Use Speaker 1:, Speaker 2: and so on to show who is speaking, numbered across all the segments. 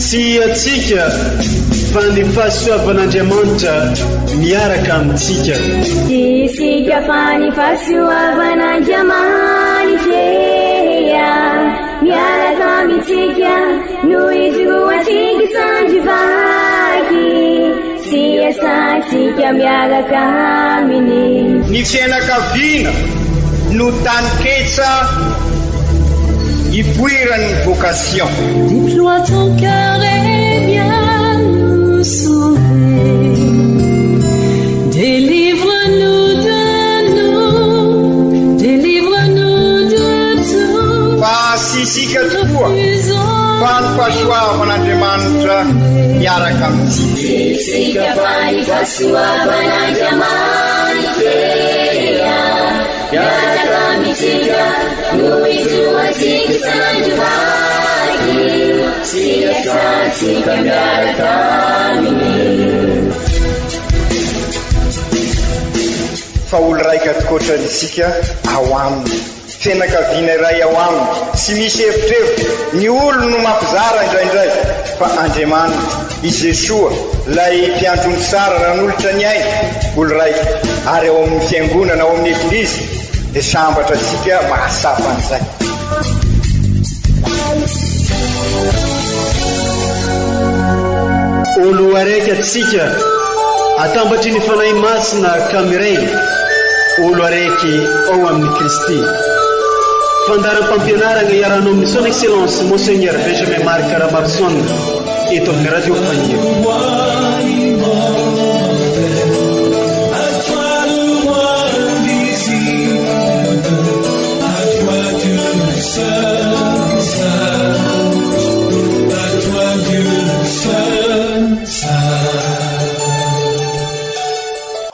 Speaker 1: Tsy antsika fa ny fahasoavan'Andriamanitra miaraka amintsika.
Speaker 2: Tsy isika fa ny fahasoavan'Andriamanitra miaraka amintsika no ijoroantsika sandry vaky sy iasantsika miaraka aminy.
Speaker 3: Ny fianakaviana no taninketsa ipoiran'ny vocation.
Speaker 4: Déploie ton cœur et viens nous sauver. Délivre-nous de nous, délivre-nous de tout.
Speaker 3: Fa tsy isika tokoa fa ny fahasoavan'Andriamanitra miaraka amintsika.
Speaker 2: Tsy isika fa ny fahasoavan'Andriamanitra miaraka amintsika no ijoroantsika sandry vaky sy iasantsika miaraka aminy.
Speaker 3: Fa olo raika tokoatra isika ao aminy. Fianakaviana iray ao aminy, tsy misy evitrevitra, ny olony no mampizara indraindray, fa Andriamanitra, i Jesoa, ilay mpiandry omby tsara nanolotra ny ainy, olo raika, ary ao amin'ny fiangonana, ao amin'ny Eglizy, dia sambatra antsika mahatsapa an'izay.
Speaker 1: Olo araiky atsika atambatry ny Fanahy Masina ka miray olo araiky ao amin'i Kristy. Fandaharam-pampianarana iarahanao amin'ny Son Excellence Monseigneur Benjamin Marc Ramaroson eto amin'ny Radio Faniry.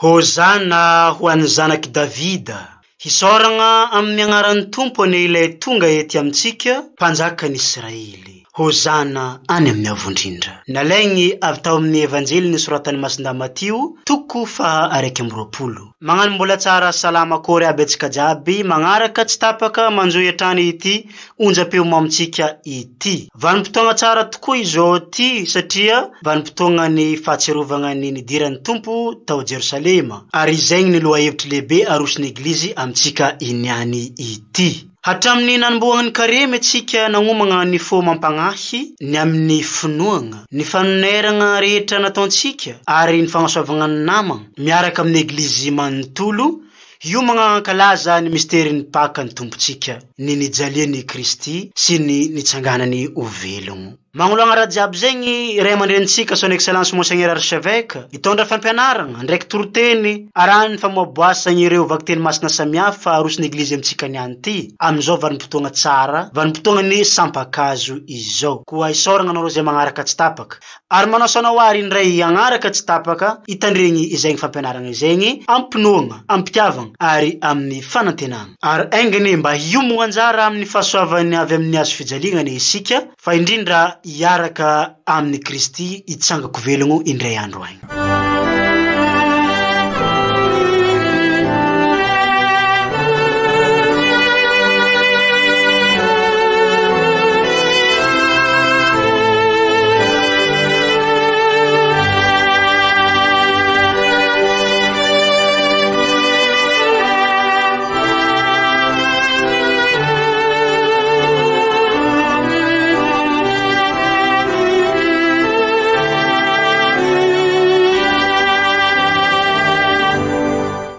Speaker 5: Hosana ho an'ny zanak'i Davida. Hisaoragna amin'ny agnaran'ny Tompo anie ilay tonga ety amintsika, Mpanjakan'i Israely. Hosana any amin'ny avo indrindra. Nalaigny avy tao amin'ny Evanjely nosoratan'i Masindahy Matio, toko faha 21. Magnano mbola tsara salama akory aby antsika jiaby magnaraka tsy tapaka manjohy hatrany ity onjam-peo mamintsika ity. Vanim-potoagna tsara tokoa izao ty satria vanim-potoagnan'ny fahatsiarovagna ny nidiran'ny Tompo tao Jerosalema ary izaigny ny lohahevitry lehibe aroson'ny Eglizy amintsika iniany ity. Hatramin'ny nanombohagna ny karemy antsika nagnomagna ny fo amam-pagnahy ny amin'ny finoagna, ny fanoneragna rehetra nataontsika ary ny fagnasoavagna ny namagna miaraka amin'ny Eglizy manontolo hiomagna hankalaza ny misterin'ny Paka ny Tompontsika, ny nijalian'i Kristy sy ny nitsanganany ho velogno. Magnoloagna raha jiaby zegny, ray aman-drenintsika Son Excellence Monseigneur Archevêque, hitondra fampianaragna, ndraiky toriteny, arahan'ny famoaboasagna ireo vakiteny masina samihafa aroson'ny Eglizy amintsika niany ty, amin'izao vanim-potoagna tsara, vanim-potoagnan'ny sampan-kazo izao. Koa isaoragna anareo izay magnaraka tsy tapaka. Ary manasa anao ary indray hagnaraka tsy tapaka hitandregny izegny fampianaragna izegny am-pinoagna, am-pitiavagna ary amin'ny fanantenagna. Ary enga anie mba hiomogna anjara amin'ny fahasoavany avy amin'ny hazo fijaliagna anie isika, fa indrindra hiaraka amin'i Kristy hitsangako velogno indray andro agny.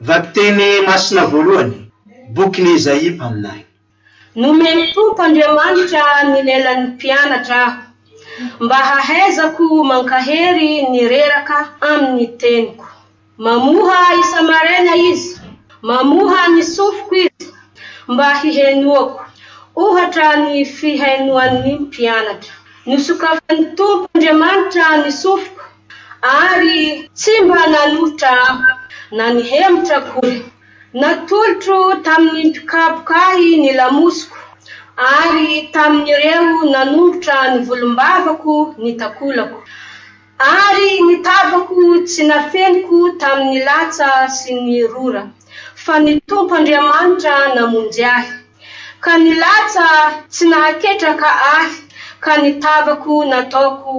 Speaker 5: Vakiteny masina voalohany, bokin'i Izaia mpaminany.
Speaker 6: Nomen'ny Tompo Andriamanitra ny lelan'ny mpianatra aho, mba hahaizako mankahery ny reraka amin'ny teniko. Mamoha isa-maraina izy, mamoha ny sofiko izy mba hihenoako, ohatra ny fihainoan'ny mpianatra. Nosokafan'ny Tompo Andriamanitra ny sofiko, ary tsy mba nanolotra aho, na nihemotra akory. Natolotro tamin'ny mpikapoka ahy ny lamosiko, ary tamin'ireo nanongotra ny volombavako ny takolako. Ary ny tavako tsy nafeniko tamin'ny latsa sy ny rora, fa ny Tompo Andriamanitra namonjy ahy. Ka ny latsa tsy nahaketraka ahy, ka ny tavako nataoko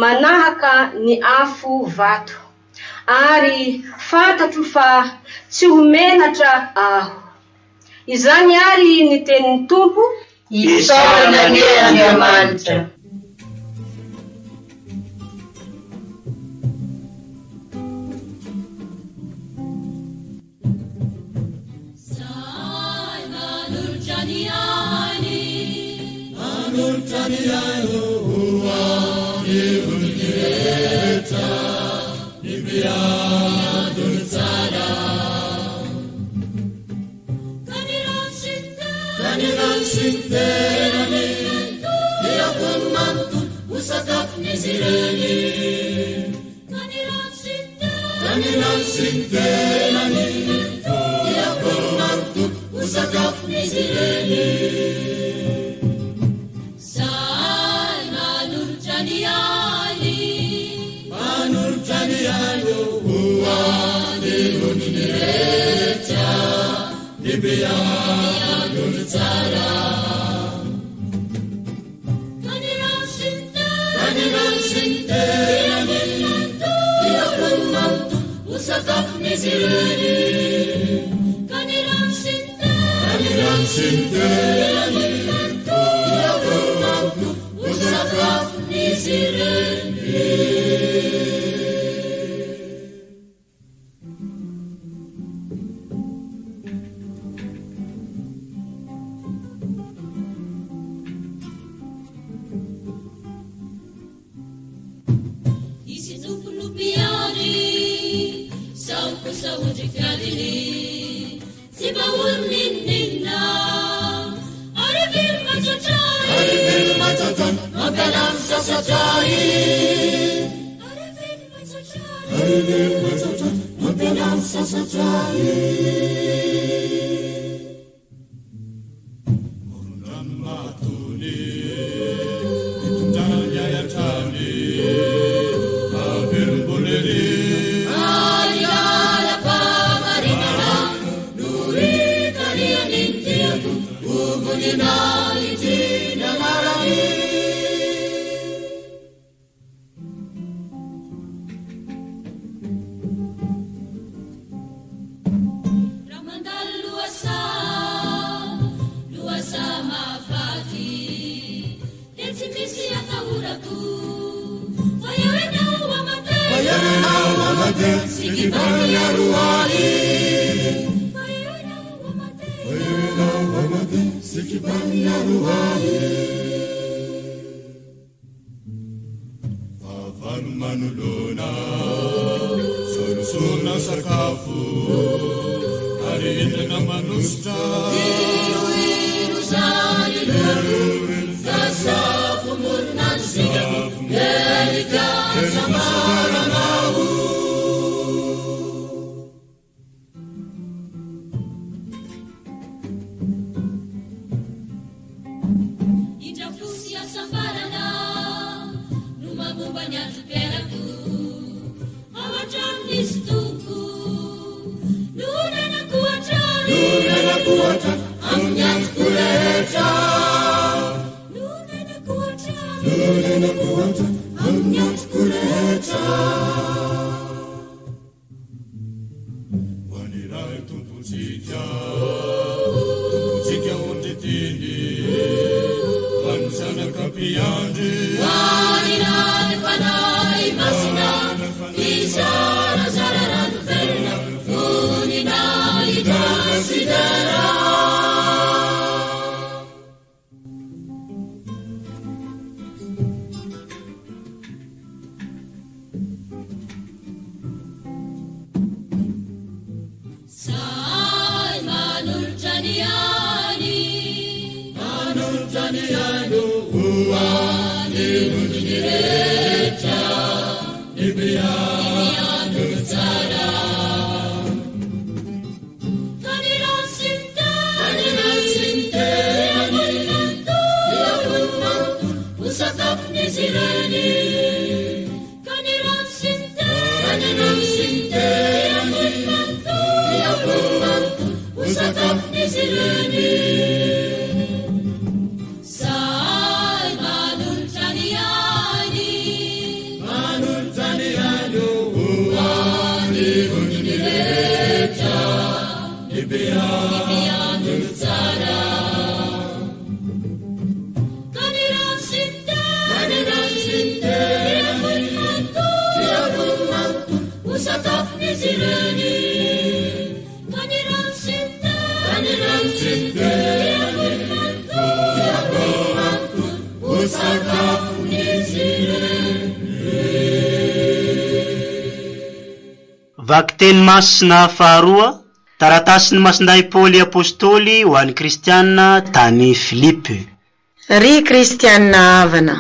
Speaker 6: manahaka ny afo vato. Ary fantatro fa tsy ho menatra aho. Izany àry ny tenin'ny Tompo.
Speaker 7: Isaorana anie Andriamanitra.
Speaker 4: Sai manuncia Ny no tsara. Ka ny rano sy ny tany, dia voly manontolo, ho sakafon'izy ireny. Ka ny rano sy ny tany, dia voly manontolo, ho sakafon'izy ireny.
Speaker 5: Vakiteny masina faharoa, taratasin'i Masindahy Paoly Apostoly ho an'ny Kristiana tany Filipy.
Speaker 7: Ry Kristiana havana,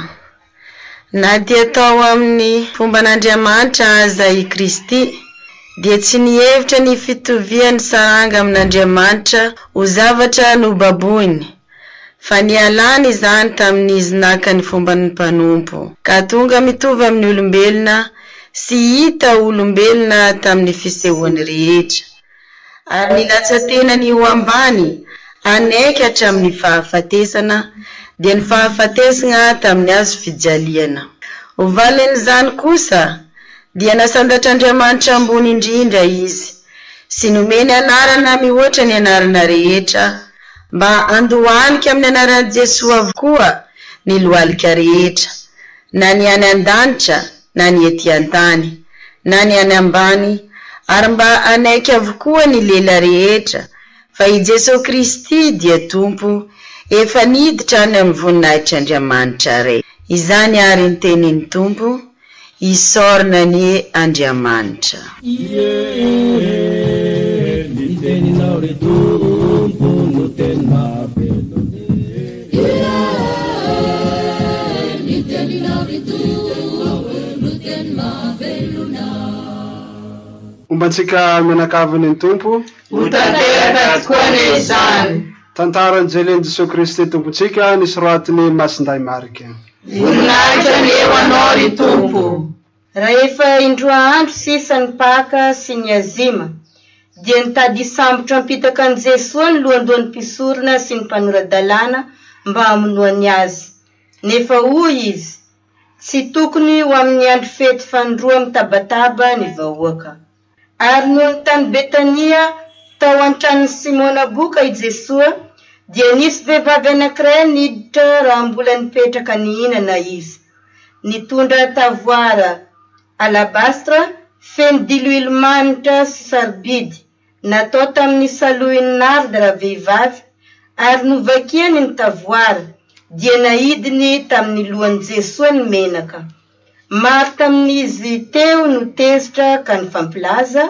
Speaker 7: na dia tao amin'ny fomban'Andriamanitra aza i Kristy, dia tsy nihevitra ny fitovian'ny saranga amin'Andriamanitra ho zavatra nobaboiny, fa nialany izany tamin'izy naka ny fomban'ny mpanompo, ka tonga mitovy amin'ny olombelona sy hita ho olombelona tamin'ny fisehoany rehetra, ary nilatsa-tenany ho ambany hanaiky hatramin'ny fahafatesana, dia ny fahafatesgna tamin'ny hazo fijaliana. Ho valin'izany kosa, dia nasandratr'Andriamanitra ambony indrindra izy, sy nomeny anarana mihoatra ny anarana rehetra, mba handohalika amin'ny anaran'i Jesoa avokoa ny lohalika rehetra, na ny any an-danitra na ny ety an-tany, na ny any ambany, ary mba hanaiky avokoa ny lela rehetra fa i Jesoa Kristy dia Tompo, efa niditra any amin'ny voninahitr'Andriamanitra Ray. Izany àry ny tenin'ny Tompo, isaorana anie Andriamanitra.
Speaker 8: Ie, ny teninao ry Tompo no teny mahavelona e.
Speaker 4: Ie, ny teninao ry Tompo no teny mahavelona.
Speaker 9: Homba antsika mianakavy ny Tompo.
Speaker 7: Ho tanteraka tokoa anie izany.
Speaker 9: Tantaran'i Jelen'i Jesoa Kristy Tompontsika nosoratin'i Masindahy Marka.
Speaker 7: Voninahitra anie ho Anao, ry Tompo.
Speaker 6: Rahefa indroa andro sisa ny Paka sy ny Azima, dia nitady hisambotra hampitaka an'i Jesoa ny lohandohan'ny mpisorona sy ny mpanora-dalàna mba hamonoany azy. Nefa hoy izy, Tsy tokony ho amin'ny andro fety fanindroa mitabataba ny vahoaka. Ary nony tany Betania, tao an-tranon'i Simona boka i Jesoa, dia nisy vehivavy anankiray niditra raha mbola nipetraka nihinana izy, nitondra tavoara alabastra feno diloilo manitra sy sarobidy, natao tamin'ny salohin'ny narda ravehivavy, ary novakiany ny tavoara, dia naidiny tamin'ny lohan'i Jesoa ny menaka. Maro tamin'izy teo no tezitra ka nifampilaza.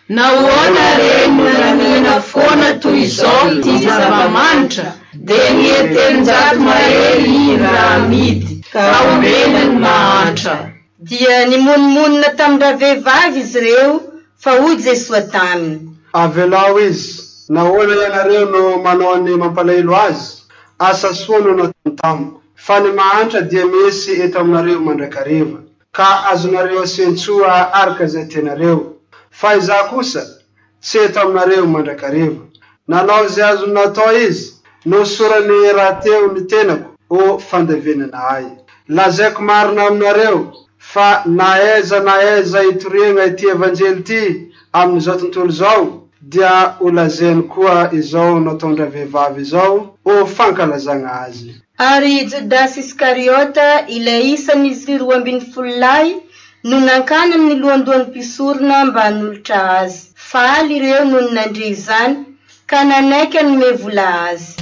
Speaker 7: Nahoana re no laniana foana toy izao ity zava-manitra? Dia ny 300 mahery iny raha amidy, ka omena ny mahantra.
Speaker 6: Dia nimonomonona tamin-dravehivavy izy ireo, fa hoy Jesoa taminy.
Speaker 9: Avelao izy, nahoana ianareo no manao ny mampalahelo azy? Asa soa no nataony tamiko. Fa ny mahantra dia misy eto aminareo mandrakariva, ka azonareo asian-tsoa araka izay tianareo. Fa izaho kosa, tsy eto aminareo mandrakariva. Nanao izay azony natao izy, nohosorany rahateo ny tenako ho fandevenana ahy. Lazaiko marina aminareo, fa na aiza na aiza itoriagna ity Evanjely ity amin'izao tontolo izao, dia holazainy koa izao nataon-dravehivavy izao ho fankalazagna azy.
Speaker 6: Ary i Jodasy Iskariota, ilay isan'izy 12 lahy, no nankany amin'ny lohandohan'ny mpisorona mba hanolotra azy. Faly ireo nony nandre izany, ka nanaiky hanome vola azy.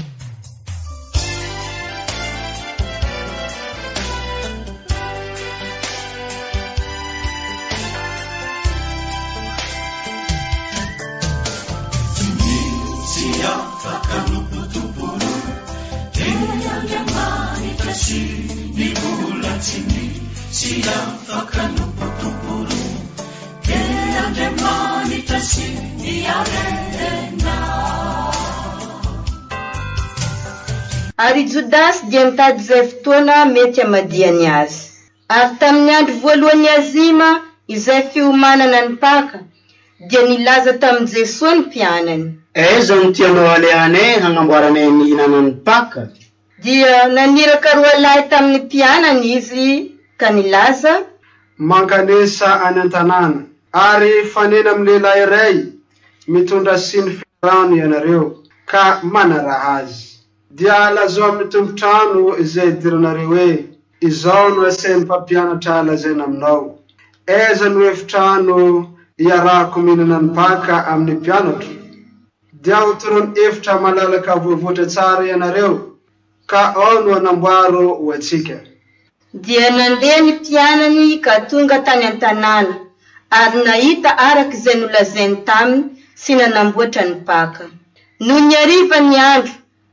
Speaker 6: Ary i Jodasy dia nitady izay fotoana mety hamadihany azy. Ary tamin'ny andro voalohan'ny Azima, izay fiomanana ny Paka, dia nilaza tamin'i Jesoa ny mpianany.
Speaker 5: Aiza no tianao halehanay hagnamboaranay ny hihinanan'ny Paka?
Speaker 6: Dia naniraka roalahy tamin'ny mpianany izy ka nilaza.
Speaker 9: Mankanesa any an-tanàna, ary hifanena amin'ny lehilahy iray mitondra siny feno. rano ianareo, ka manaraha azy. Dia lazao amin'ny tompon-trano izay idiranareo hoe, Izao no asain'ny mpampianatra lazaina aminao, Aiza no efitrano iarahako mihinana ny Paka amin'ny mpianatro? Dia hotoroany efitra malalaka voavoatra tsara ianareo, ka ao no anamboaro ho antsika.
Speaker 7: Dia nandeha ny mpianany ka tonga tany an-tanàna, ary nahita araka izay nolazainy taminy sy nanamboatra ny Paka. Nony hariva ny andro,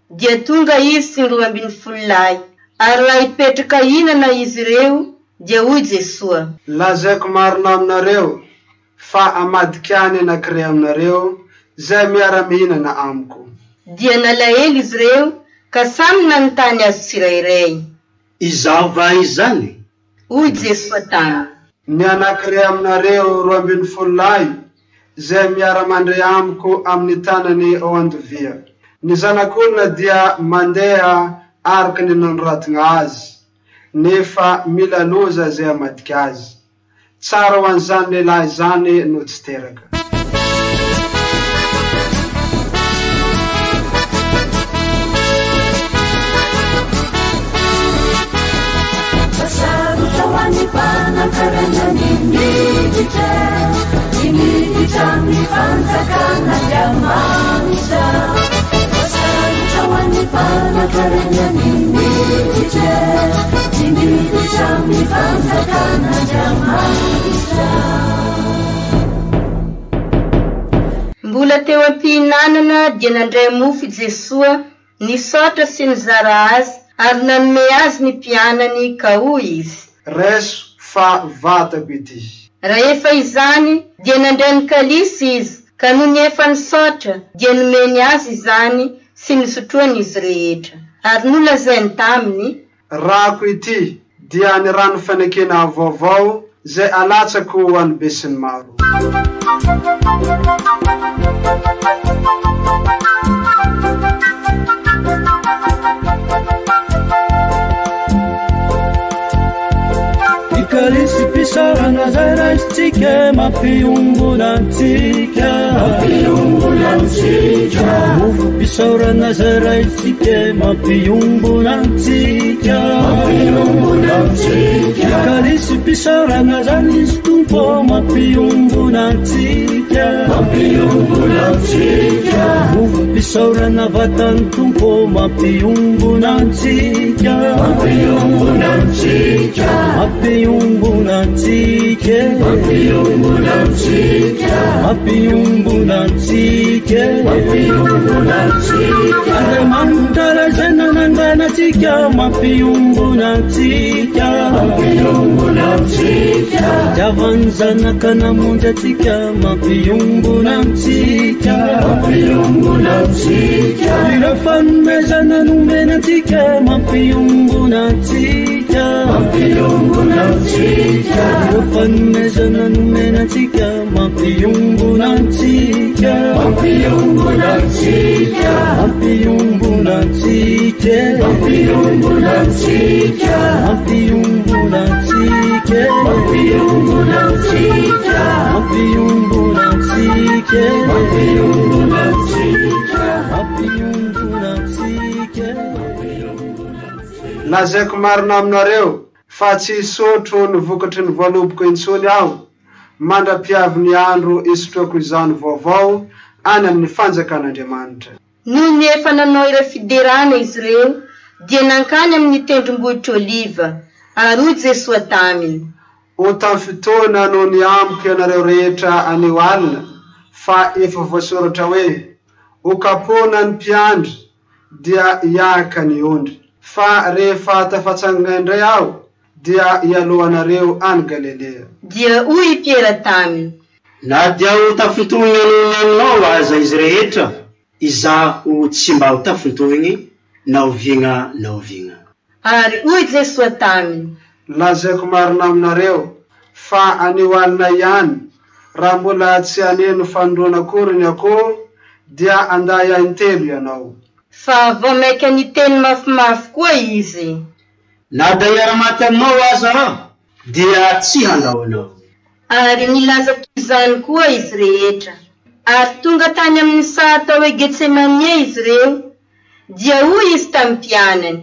Speaker 7: dia tonga izy sy ny 12 lahy, ary raha hipetraka hihinana izy ireo, dia hoy Jesoa.
Speaker 9: Lazaiko marina aminareo, fa hamadika ny anankiray aminareo izay miara-mihinana amiko.
Speaker 7: Dia nalahelo izy ireo ka samy nanontany azy tsirairay.
Speaker 5: Izaho va izany?
Speaker 7: Hoy Jesoa taminy.
Speaker 9: Ny anankiray aminareo 12 lahy izay miara-mandray amiko amin'ny tanany ao an-dovia. Ny Zanak'olona dia mandeha araka ny nanoratana azy, nefa mila loza izay hamadika azy. Tsara ho an'izany lehilahy izany no tsy teraka.
Speaker 4: Fa sarotra ho an'ny mpanankarena ny miditra, ny miditra amin'ny fanjakan'Andriamanitra. Fa sarotra ho an'ny mpanankarena ny miditra, ny miditra amin'ny fanjakan'Andriamanitra.
Speaker 7: Mbola teo am-pihinanana dia nandray mofo i Jesoa, nisaotra sy nizara azy ary nanome azy ny mpianany ka hoy izy.
Speaker 9: Raiso fa vatako ity.
Speaker 7: Rahefa izany dia nandray ny kalisy izy ka nony efa nisaotra dia nomeny azy izany sy nisotroany izy rehetra. Ary nolazainy taminy.
Speaker 9: Rako ity dia ny rano fanekena vaovao izay alatsako ho an'ny besinimaro.
Speaker 8: Ny kalisy fisaorana izay raisintsika mampiombona antsika. Mampiombona antsika. Mofo fisaorana izay raisintsika mampiombona antsika. Mampiombona antsika. Kalisy fisaorana izany izy Tompo mampiombona antsika. Mampiombona antsika. Mofo fisaorana vatan'ny Tompo mampiombona antsika. Mampiombona antsika. Mampiombona antsika. Mampiombona antsika. Mampiombona antsika. Mampiombona antsika. Andriamanitra Ray izay nanangana antsika mampiombona antsika. Mampiombona antsika. Fitiavan'ny Zanaka namonjy antsika mampiombona antsika. Mampiombona antsika. Ireo fanomezana nomena antsika mampiombona antsika. Mampiombona antsika. Ireo fanomezana nomena antsika mampiombona antsika. Mampiombona antsika. Mampiombona antsika. Mampiombona antsika. Mampiombona antsika. Mampiombona antsika. Mampiombona antsika. Mampiombona antsika. Mampiombona antsika.
Speaker 9: Lazaiko marina aminareo fa tsy hisotro ny vokatry ny voaloboko intsony aho, mandra-piavin'ny andro hisotroako izany vaovao any amin'ny fanjakan'Andriamanitra.
Speaker 7: Nony efa nanao ireo fiderana izy ireo, dia nankany amin'ny tendrombohitra Oliva, ary hoy Jesoa taminy.
Speaker 9: Ho tamin'ny fotoana noho ny amiko ianareo rehetra anio alina, fa efa voasoratra hoe, Ho kapohina ny mpiandry, dia hiahaka ny ondry. Fa rehefa tafatsangana indray aho, dia hialoha anareo any Galilea.
Speaker 7: Dia hoy i Piera taminy.
Speaker 5: Na dia ho tafintohina noho ny aminao aza izy rehetra, izaho tsy mba ho tafintohiny na oviana na oviana.
Speaker 7: Ary hoy Jesoa taminy.
Speaker 9: Lazaiko marina aminareo, fa anio alina ihany, raha mbola tsy haneno fanindroana akory ny akoho, dia handà ahy intelo ianao.
Speaker 7: Fa vao mainka niteny mafimafy koa izy.
Speaker 5: Na dia hiara-maty aminao aza aho, dia tsy handao anao.
Speaker 7: Ary nilaza toy izany koa izy rehetra. Ary tonga tany amin'ny saha atao hoe Getsemania izy ireo, dia hoy izy tamin'ny mpianany.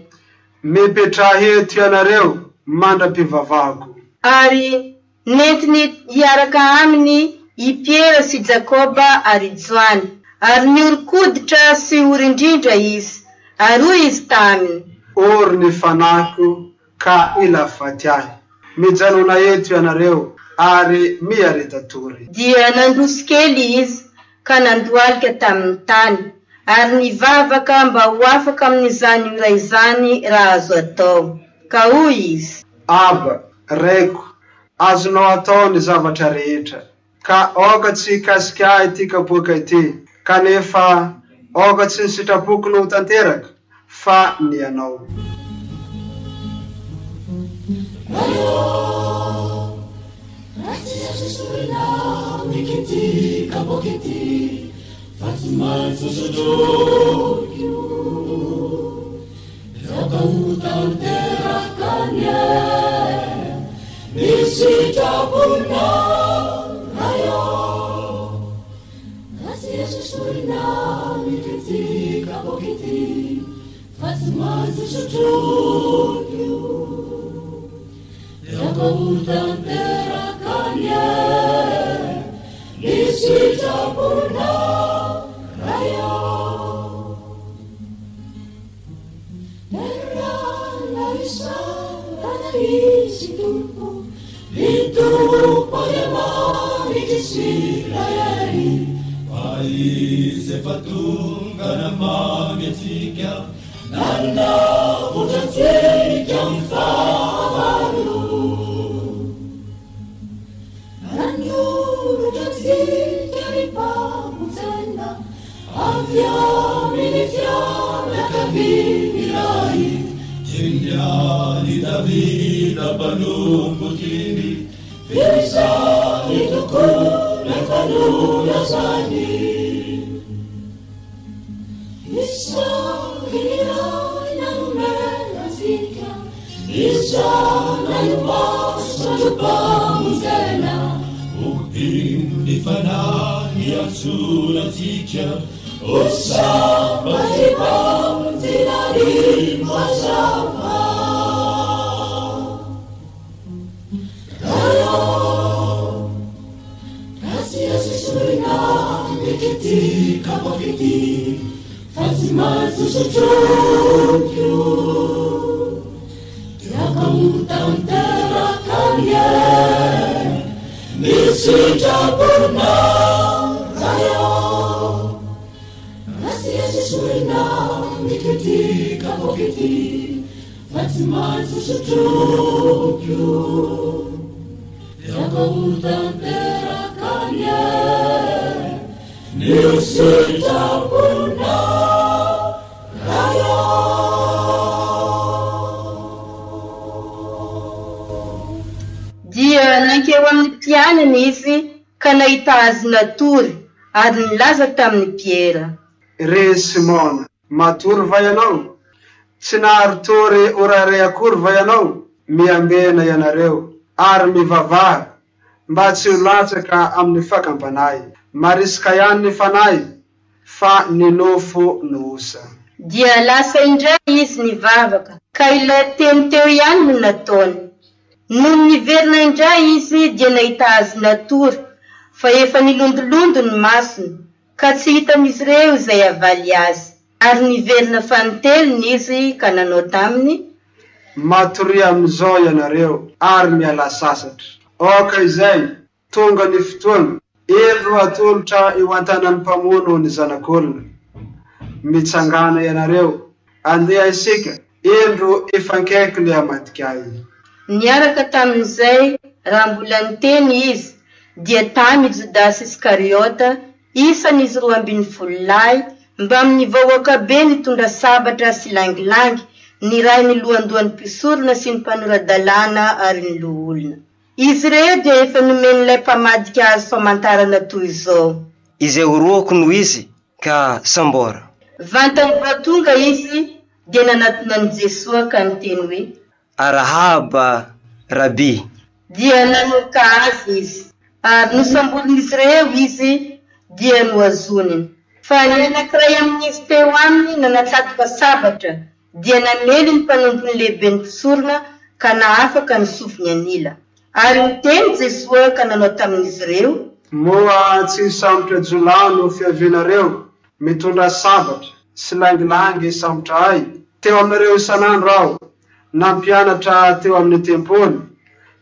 Speaker 9: Mipetraha eto ianareo mandra-pivavahako.
Speaker 7: Ary nentiny hiaraka aminy i Piera sy Jakoba ary i Joany. Ary nihoron-koditra sy ory indrindra izy. Ary hoy izy taminy.
Speaker 9: Ory ny fanahiko ka ila faty ahy. Mijanona eto ianareo ary miareta tory.
Speaker 7: Dia nandroso kely izy ka nandohalika tamin'ny tany, ary nivavaka mba ho afaka amin'izany ora izany raha azo atao. Ka hoy izy.
Speaker 9: Aba, Raiko, azonao atao ny zavatra rehetra, ka aoka tsy hikasika ahy ity kapoaka ity, kanefa aoka tsy ny sitrapoko no ho tanteraka, fa ny Anao.
Speaker 7: Dia nankeo amin'ny mpianany izy ka nahita azy natory, ary nilaza tamin'i Piera.
Speaker 9: Ry Simona, matory va ianao? Tsy nahari-tory ora iray akory va ianao? Miambena ianareo, ary mivavaha, mba tsy ho latsaka amin'ny fakam-panahy. Marisika ihany ny fanahy, fa ny nofo no osa.
Speaker 7: Dia lasa indray izy nivavaka, ka ilay teny teo ihany no nataony. Nony niverina indray izy dia nahita azy natory, fa efa nilondolondo ny masony, ka tsy hitan'izy ireo izay havaly azy. Ary niverina fanintelony izy ka nanao taminy.
Speaker 9: Matoria amin'izao ianareo, ary mialà sasatra. Aoka izay, tonga ny fotoana, indro hatolotra eo an-tanan'ny mpamono ny Zanak'olona. Mitsangàna ianareo, andeha isika, indro efa akaiky ilay hamadika ahy.
Speaker 7: Niaraka tamin'izay, raha mbola niteny izy, dia tamy i Jodasy Iskariota, isan'izy 12 lahy, mbamin'ny vahoaka be nitondra sabatra sy langilangy, nirahin'ny lohandohan'ny mpisorona sy ny mpanora-dalàna ary ny loholona. Izy ireo dia efa nomen'ilay mpamadika azy famantarana toy izao.
Speaker 10: Izay horohako no izy, ka sambory.
Speaker 7: Vantany vao tonga izy, dia nanatona an'i Jesoa ka niteny hoe.
Speaker 10: Arahaba, Rabi!
Speaker 7: Dia nanoroka azy izy. Ary nosamborin'izy ireo izy, dia nohazoniny. Fa ny anankiray amin'izy teo aminy nanatsatoka sabatra, dia namely ny mpanompon'ny lehiben'ny mpisorona ka nahafaka ny sofiny an'ila. Ary niteny Jesoa ka nanao tamin'izy ireo.
Speaker 9: Moa tsy hisambotra jiolahy no fiavianareo, mitondra sabatra sy langilangy hisambotra ahy? Teo aminareo isan'andro aho, nampianatra teo amin'ny tempoly,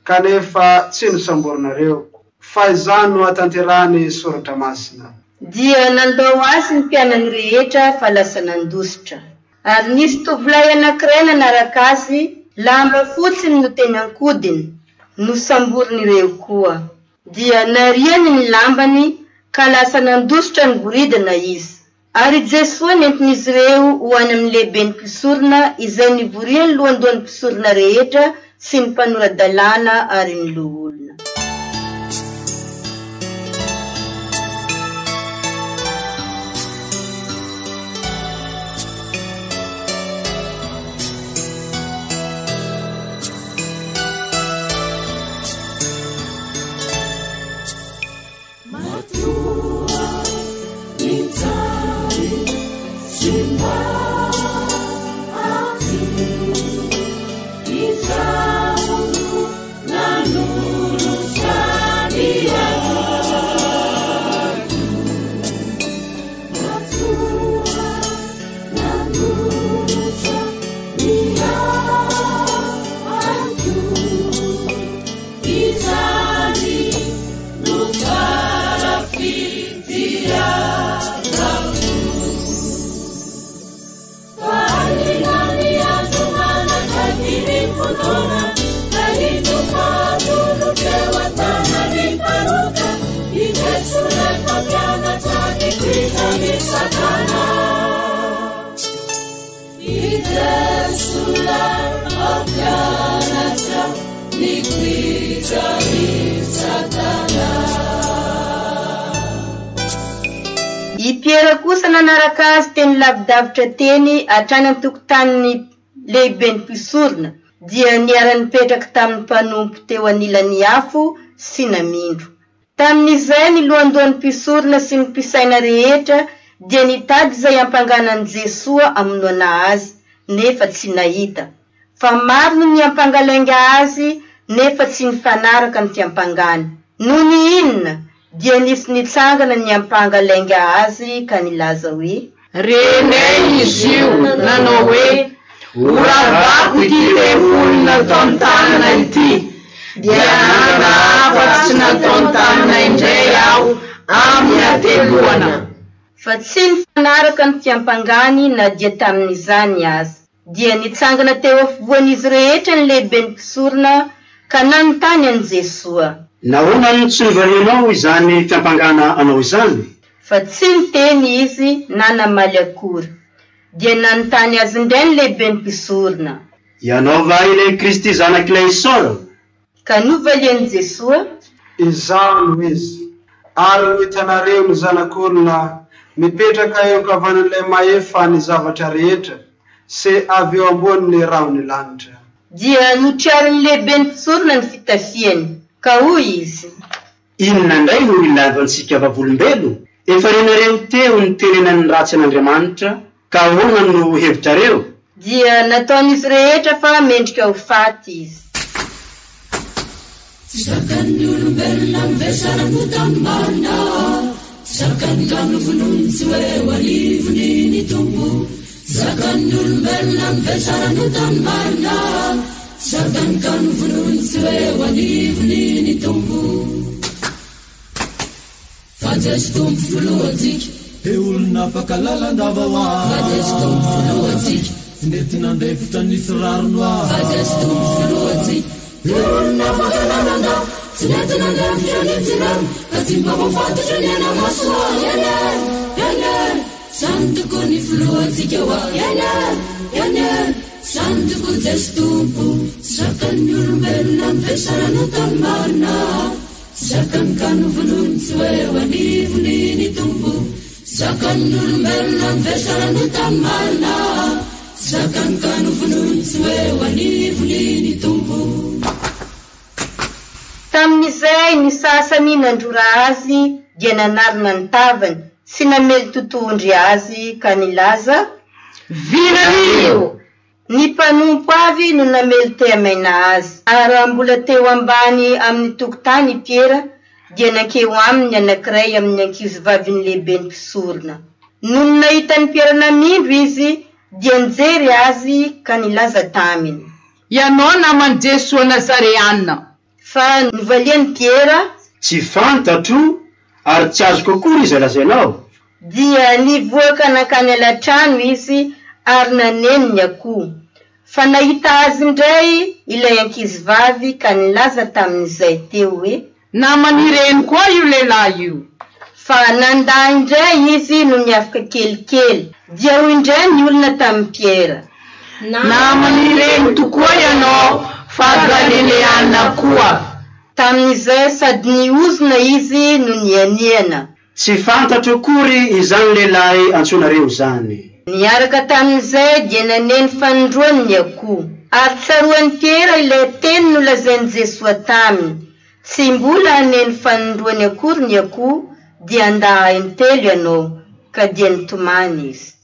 Speaker 9: kanefa tsy nosamborinareo. Fa izany no hahatanterahan'ny Soratra Masina.
Speaker 7: Dia nandao azy ny mpianany rehetra fa lasa nandositra. Ary nisy tovolahy anankiray nanaraka azy, lamba fotsiny no teny an-kodiny, nosamborin'ireo koa. Dia nariany ny lambany ka lasa nandositra niboridana izy. Ary Jesoa nentin'izy ireo ho any amin'ny lehiben'ny mpisorona izay nivorian'ny lohandohan'ny mpisorona rehetra sy ny mpanora-dalàna ary ny loholona. I Piera kosa nanaraka azy teny lavidavitra teny hatrany an-tokotanin'ny lehiben'ny mpisorona, dia niara-nipetraka tamin'ny mpanompo teo anilan'ny afo sy namindro. Tamin'izay ny lohandohan'ny mpisorona sy ny mpisaina rehetra dia nitady izay hampangana an'i Jesoa hamonoana azy, nefa tsy nahita. Fa maro no niampanga lainga azy, nefa tsy nifanaraka ny fiampangany. Nony inona, dia nisy nitsangana niampanga lainga azy ka nilaza hoe.
Speaker 11: Renay izy io nanao hoe, Horavako ity tempoly nataon-tanana ity, dia hanangana hafa tsy nataon-tanana indray aho amin'ny hateloana.
Speaker 7: Fa tsy nifanaraka ny fiampangany na dia tamin'izany aza. Dia nitsangana teo afovoan'izy rehetra ny lehiben'ny mpisorona ka nanontany an'i Jesoa.
Speaker 1: Nahoana no tsy novalianao izany fiampangana anao izany?
Speaker 7: Fa tsy niteny izy na namaly akory. Dia nanontany azy indray ny lehiben'ny mpisorona.
Speaker 1: Ianao va ilay Kristy Zanak'ilay Isaorana?
Speaker 7: Ka novalian'i Jesoa.
Speaker 9: Izaho no Izy, ary ho hitanareo ny Zanak'olona mipetraka eo ankavanan'ilay Mahefa ny zavatra rehetra sy avy eo ambonin'ny rahon'ny lanitra.
Speaker 7: Dia notriarin'ny lehiben'ny mpisorona ny fitafiany, ka hoy izy.
Speaker 1: Inona indray no ilavantsika vavolombelo? Efa renareo teo ny tenenan'ny ratsy an'Andriamanitra, ka ahoana no hevitrareo?
Speaker 7: Dia nataon'izy rehetra fa mendrika ho faty izy.
Speaker 4: Tsy zakan'ny olombelona mivesara-nota ny marina, tsy zakany ka novonoiny tsy ho eo anivony ny Tompo. Tsy zakan'ny olombelona mivesara-nota ny marina, tsy zakany ka novonoiny tsy ho eo anivony ny Tompo. Fa Jeso Tompo filohantsika.
Speaker 8: He olona afaka lalandava hoa.
Speaker 4: Fa Jeso Tompo filohantsika.
Speaker 8: Tsy nety nandefitra ny tsy rariny hoa.
Speaker 4: Fa Jeso Tompo filohantsika. He olona afaka lalandava. Tsy nety nandefitra ny tsy rariny. Ka tsy mba voafatotra ny hena-maso hoa. Eny e, eny e, zany tokoa ny filohantsika hoa. Eny e, eny e, zany tokoa Jeso Tompo. Tsy zakan'ny olombelona ny vesarana tany marina. Zakany ka novonoiny tsy ho eo anivony ny Tompo. Zakan'ny olombelona ny vesaran'ota ny marina. Zakany ka novonoiny tsy ho eo anivony ny Tompo.
Speaker 7: Tamin'izay ny sasany nandrora azy dia nanarona ny tavany sy namely totohondry azy ka nilaza:
Speaker 11: Vinanio!
Speaker 7: Ny mpanompo avy no namely tehamaina azy. Ary raha mbola teo ambany amin'ny tokotany i Piera, dia nankeo aminy ny anankiray amin'ny ankizivavin'ny lehiben'ny mpisorona. Nony nahita an'i Piera namindro izy, dia nijery azy ka nilaza taminy.
Speaker 11: Ianao naman'i Jesoa Nazareana.
Speaker 7: Fa novalian'i Piera.
Speaker 1: Tsy fantatro ary tsy azoko akory izay lazainao.
Speaker 7: Dia nivoaka nankany alatrano izy ary naneno ny akoho. Fa nahita azy indray ilay ankizivavy ka nilaza tamin'izay teo hoe.
Speaker 11: Naman'ireny koa io lehilahy io.
Speaker 7: Fa nandà indray izy nony afaka kelikely. Dia hoy indray ny olona tamin'i Piera.
Speaker 11: Naman'ireny tokoa ianao fa Galileana koa.
Speaker 7: Tamin'izay sady nihozona izy no nianiana.
Speaker 1: Tsy fantatro akory izany lehilahy antsoinareo izany.
Speaker 7: Niaraka tamin'izay dia naneno fanindroany ny akoho. Ary tsaroan'i Piera ilay teny nolazain'i Jesoa taminy, Tsy mbola haneno fanindroany akory ny akoho dia handà ahy intelo ianao, ka dia nitomany izy.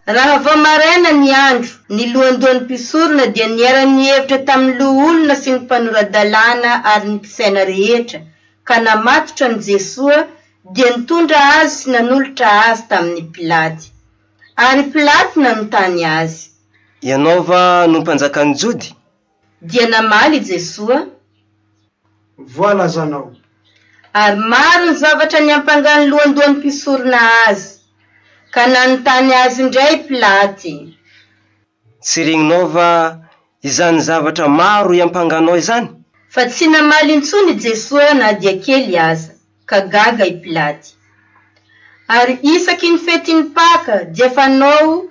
Speaker 7: Raha vao maraina ny andro, ny lohandohan'ny mpisorona dia niara-nihevitra tamin'ny loholona sy ny mpanora-dalàna ary ny mpisaina rehetra, ka namatotra an'i Jesoa, dia nitondra azy sy nanolotra azy tamin'i Pilaty. Ary Pilaty nanontany azy.
Speaker 10: Ianao va no mpanjakan'ny Jody?
Speaker 7: Dia namaly i Jesoa.
Speaker 9: Voalazanao.
Speaker 7: Ary maro ny zavatra niampangan'ny lohandohan'ny mpisorona azy. Ka nanontany azy indray Pilaty.
Speaker 10: Tsy regninao va izany zavatra maro iampanganao izany?
Speaker 7: Fa tsy namaly intsony i Jesoa na dia kely aza, ka gaga i Pilaty. Ary isaky ny fetin'ny Paka dia fanao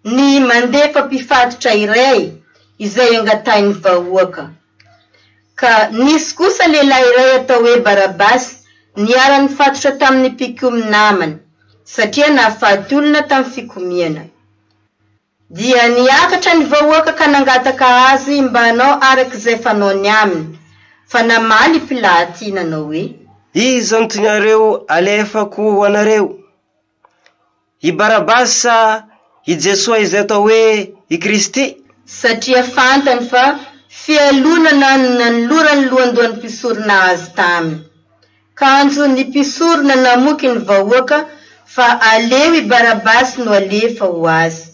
Speaker 7: ny mandefa mpifatotra iray izay angatahin'ny vahoaka. Ka nisy kosa lehilahy iray atao hoe Barabasy niara-nifatotra tamin'ny mpikomy namany, satria nahafaty olona tamin'ny fikomiana. Dia niakatra ny vahoaka ka nangataka azy mba hanao araka izay fanaony aminy. Fa namaly i Pilaty nanao hoe.
Speaker 10: Iza no tianareo alefako ho anareo? I Barabasy sa i Jesoa izay atao hoe i Kristy?
Speaker 7: Satria fantany fa fialonana no nanoloran'ny lohandohan'ny mpisorona azy taminy. Kanjo ny mpisorona namoky ny vahoaka fa aleo i Barabasy no alefa ho azy.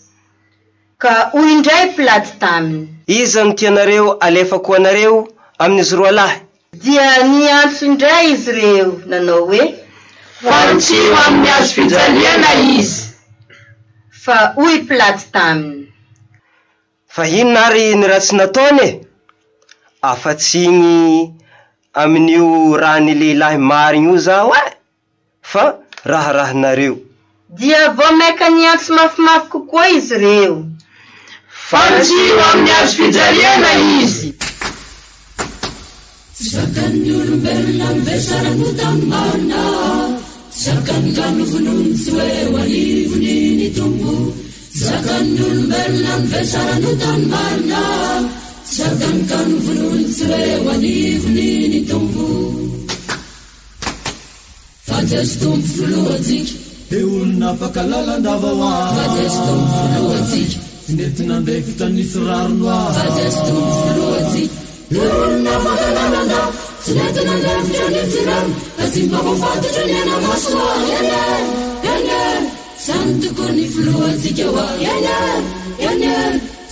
Speaker 7: Ka hoy indray Pilaty taminy.
Speaker 10: Iza no tianareo alefako ho anareo amin'izy roa lahy?
Speaker 7: Dia niantso indray izy ireo, nanao hoe.
Speaker 11: Fantsio amin'ny hazo fijaliana izy.
Speaker 7: Fa hoy Pilaty taminy.
Speaker 10: Fa inona ary ny ratsy nataony e? Afa-tsy igny amin'io ràn'ny lehilahy marigny io zaho e! Fa raharahanareo.
Speaker 7: Dia vao mainka niantso mafimafy kokoa izy ireo.
Speaker 11: Fantsio amin'ny hazo fijaliana izy.
Speaker 4: Tsy zakan'ny olombelona mivesara-nota marina, Tsy zakany ka novonoiny tsy ho eo anivony ny Tompo. Tsy zakan'ny olombelona ny vesaran'otany marina, tsy zakany ka novonoiny tsy ho eo anivony ny Tompo. Fa Jeso Tompo filohantsika.
Speaker 8: Dia olona afaka lalandava ho ahy.
Speaker 4: Fa Jeso Tompo filohantsika.
Speaker 8: Tsy nety nandefitra nisy rariny ho ahy.
Speaker 4: Fa Jeso Tompo filohantsika. Dia olona afaka lalandava. Tsy nety nandefitra ny tsy rariny. Ka tsy mba voafatotra ny aina-maso ho ahy. Eny e, eny e, zany tokoa ny filohantsika ho ahy. Eny e, eny e,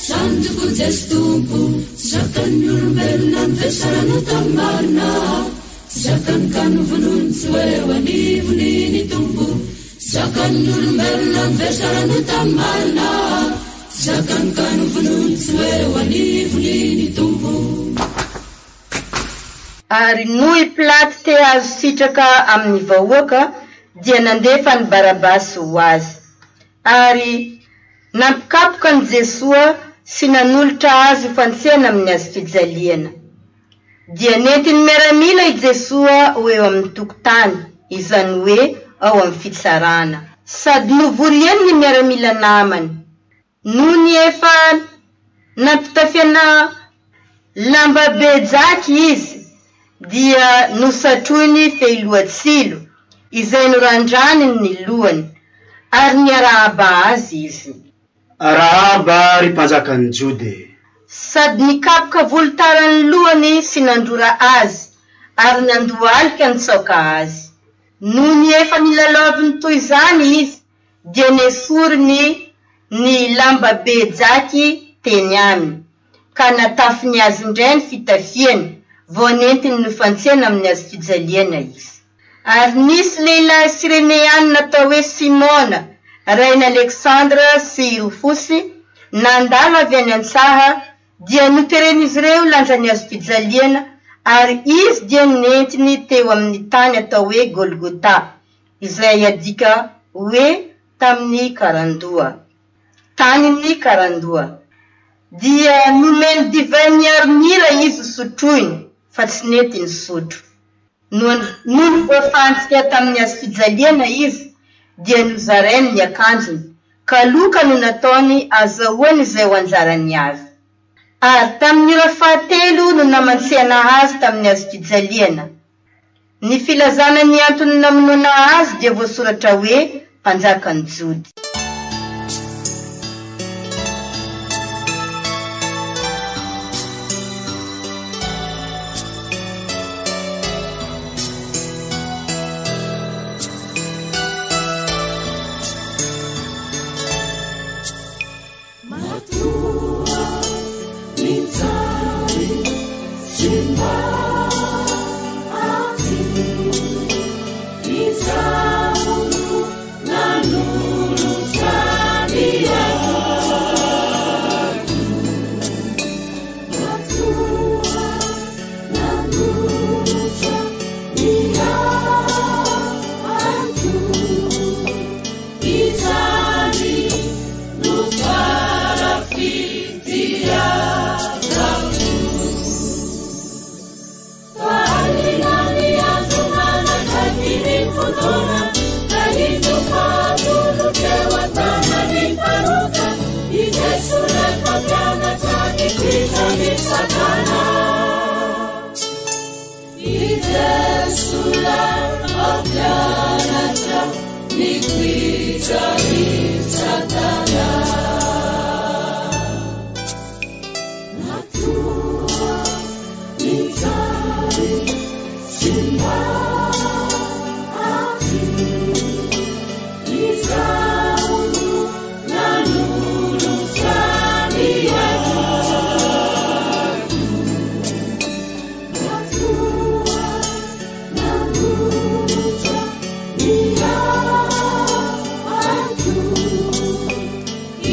Speaker 4: zany tokoa Jeso Tompo. Tsy zakan'ny olombelona ny vesaran'ota marina. Tsy zakany ka novonoiny tsy ho eo anivony ny Tompo. Tsy zakan'ny olombelona ny vesaran'ota marina. Tsy zakany ka novonoiny tsy ho eo anivony ny Tompo.
Speaker 7: Ary noho i Pilaty te hahazo sitraka amin'ny vahoaka, dia nandefa an'i Barabasy ho azy. Ary nampikapoka an'i Jesoa sy nanolotra Azy ho fantsena amin'ny hazofijaliana. Dia nentin'ny miaramila i Jesoa ho eo amin'ny tokotany, izany hoe ao amin'ny fitsarana. Sady novoriany ny miaramila namany. Nony efa nampitafiana lamba be jaky izy, dia nosatroiny fehiloha tsilo, izay norandraniny ny lohany, ary niarahaba azy izy.
Speaker 1: Arahaba ry mpanjakan'ny Joda e!
Speaker 7: Sady nikapoka volotara ny lohany sy nandrora azy ary nandohalika nitsaoka azy. Nony efa nilalaoviny toy izany izy dia nesoriny ny lamba be jaky teny aminy, ka natafiny azy indray ny fitafiany, vao nentiny nofantsena amin'ny hazofijaliana izy. Ary nisy lehilahy Sireneana atao hoe Simona, rain'i Aleksandra sy i Rofosy, nandalo avy any an-tsaha, dia noteren'izy ireo lanja ny hazofijaliana, ary izy dia nentiny teo amin'ny tany atao hoe Golgota, izay adika hoe tamin'ny karandoha. Tanin'ny karandoha. Dia nomeny divay niaro-mira izy hosotroiny, fa tsy nety nisotro. Nony voafantsika tamin'ny hazofijaliana izy, dia nozarainy ny akanjony, ka loka no nataony azahoany izay ho anjarany avy. Ary tamin'ny ora fahatelo no namantsihana azy tamin'ny hazofijaliana. Ny filazana ny antony namonoana azy dia voasoratra hoe Mpanjakan'ny Jody.
Speaker 4: Matoa mijaly tsy mba aty Izaho no nanolotra ny aiko. Matoa nanolotra ny aiko. Izany no fara-fitiavako. Fahalina ny andro manakaiky ny fotoana, ka indro fa atolotra eo an-tanan'ny mpanota, i Jesoa ilay Mpampianatra ny mpitran'i Satana. I Jesoa ilay Mpampianatra ny mpitran'i Satana. Matoa mijaly tsy mba aty, Izaho no nanolotra ny aiko. Matoa nanolotra ny aiko,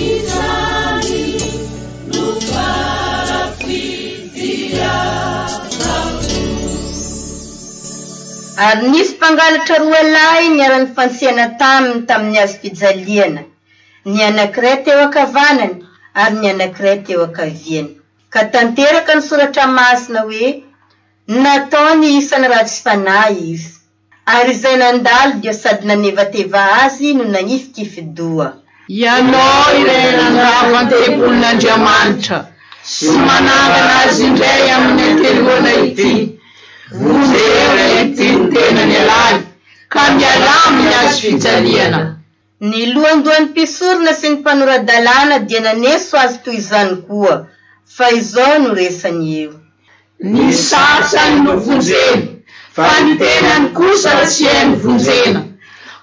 Speaker 4: izany no fara-fitiavako.
Speaker 7: Ary nisy mpangalatra roa lahy niara-nifantsena taminy tamin'ny hazofijaliana, ny anankiray teo ankavanany ary ny anankiray teo ankaviany. Ka tanteraka ny soratra masina hoe, Nataony isan'ny ratsy fanahy izy. Ary izay nandalo dia sady nanevateva azy no nanifikifi-doha.
Speaker 11: Ianao ilay nandrava ny tempolin'Andriamanitra sy manangana azy indray amin'ny hateloana ity, vonjeo re ity ny tenany ialahy ka mialà amin'ny hazo fijaliana.
Speaker 7: Ny lohandohan'ny mpisorona sy ny mpanora-dalàna dia naneso azy toy izany koa, fa izao no resany eo.
Speaker 11: Ny sasany no vonjena, fa ny tenany kosa tsy hainy vonjena.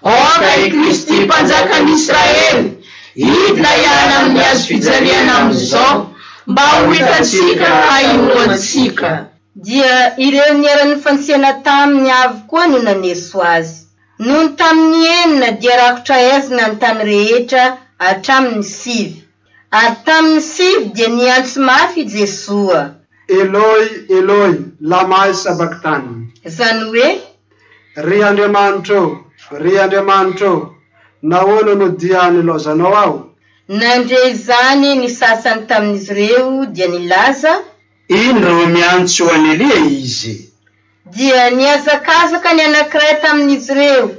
Speaker 11: Aoka i Kristy Mpanjakan'i Israely hidina hiala amin'ny hazo fijaliana amin'izao, mba ho hitantsika ka hinoantsika.
Speaker 7: Dia ireo niara-nifantsena taminy avy koa no naneso azy. Nony tamin'ny enina dia rakotra aizina ny tany rehetra hatramin'ny sivy. Ary tamin'ny sivy dia niantso mafy i Jesoa.
Speaker 9: Eloi, Eloi, lamà sabaktany?
Speaker 7: Izany hoe.
Speaker 9: Ry Andriamanitro ô, ry Andriamanitro ô, nahoana no dia nilaozanao aho?
Speaker 7: Nandre izany ny sasany tamin'izy ireo dia nilaza.
Speaker 1: Indro miantso an'i Elia izy.
Speaker 7: Dia nihazakazaka ny anankiray tamin'izy ireo,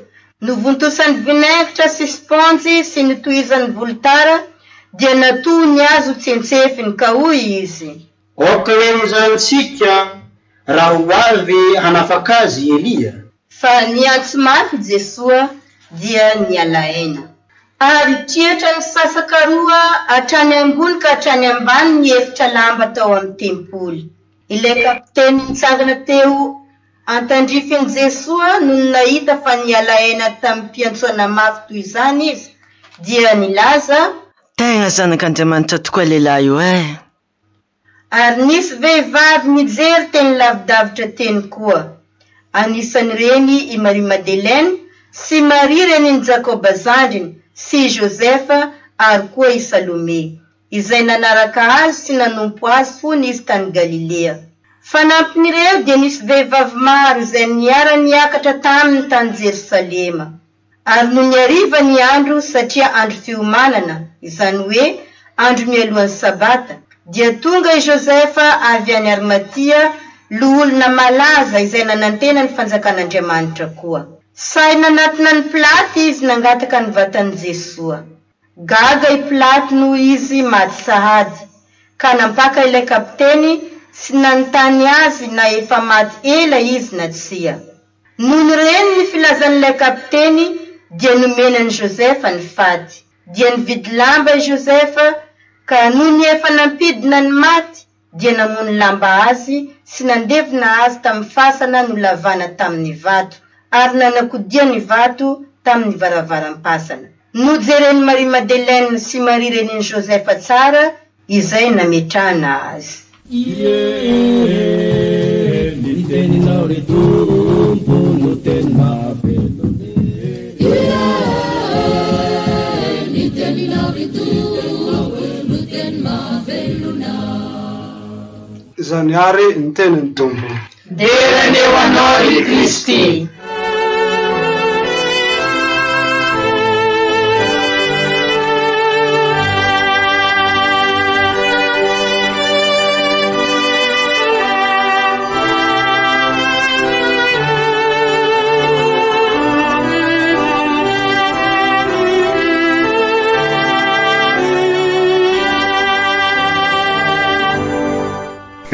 Speaker 7: novontosany vinaingitra sy sponjy sy notohizany volotara, dia natohony azy ho tsentsefiny, ka hoy izy.
Speaker 1: Aoka hozahantsika raha ho avy hanafaka azy i Elia.
Speaker 7: Fa niantso mafy Jesoa, dia niala aina. Ary triatra nisasaka roa hatrany ambony ka hatrany ambany ny efitra lamba tao amin'ny tempoly. Ilay kapiteny nitsangana teo an-tandrifin'i Jesoa nony nahita fa niala aina tamim-piantsoana mafy toy izany izy, dia nilaza.
Speaker 12: Tegna Zanak'Andriamanitra tokoa lehilahy io eh!
Speaker 7: Ary nisy vehivavy nijery teny lavidavitra teny koa. Anisan'ireny i Maria Madeleine sy Maria renin'i Jakoba zandriny sy i Josefa ary koa i Salome, izay nanaraka azy sy nanompo azy fony izy tany Galilea. Fanampin'ireo dia nisy vehivavy maro izay niara-niakatra taminy tany Jerosalema. Ary nony hariva ny andro, satria andro fiomanana, izany hoe andro mialohan'ny Sabata, dia tonga i Josefa avy any Arimatia, loholona malaza izay nanantena ny fanjakan'Andriamanitra koa. Sahy nanatona an'i Pilaty izy nangataka ny vatan'i Jesoa. Gaga i Pilaty noho izy maty sahady, ka nampaka ilay kapiteny sy nanontany azy na efa maty ela izy na tsia. Nony reny ny filazan'ilay kapiteny dia nomena an'i Josefa ny faty. Dia nividy lamba i Josefa ka nony efa nampidina ny maty dia namono lamba azy sy nandevina azy tamin'ny fasana nolavana tamin'ny vato ary nanakodia ny vato tamin'ny varavaram-pasana. Nojeren'i Maria Madeleine sy Maria renin'i Josefa tsara izay nametrahana azy.
Speaker 8: Ie, ny teninao ry Tompo no teny mahavelona e.
Speaker 4: Ie, ny teninao ry Tompo no teny mahavelona.
Speaker 9: Izany àry ny tenin'ny Tompo.
Speaker 11: Dera anie ho Anao ry Kristy.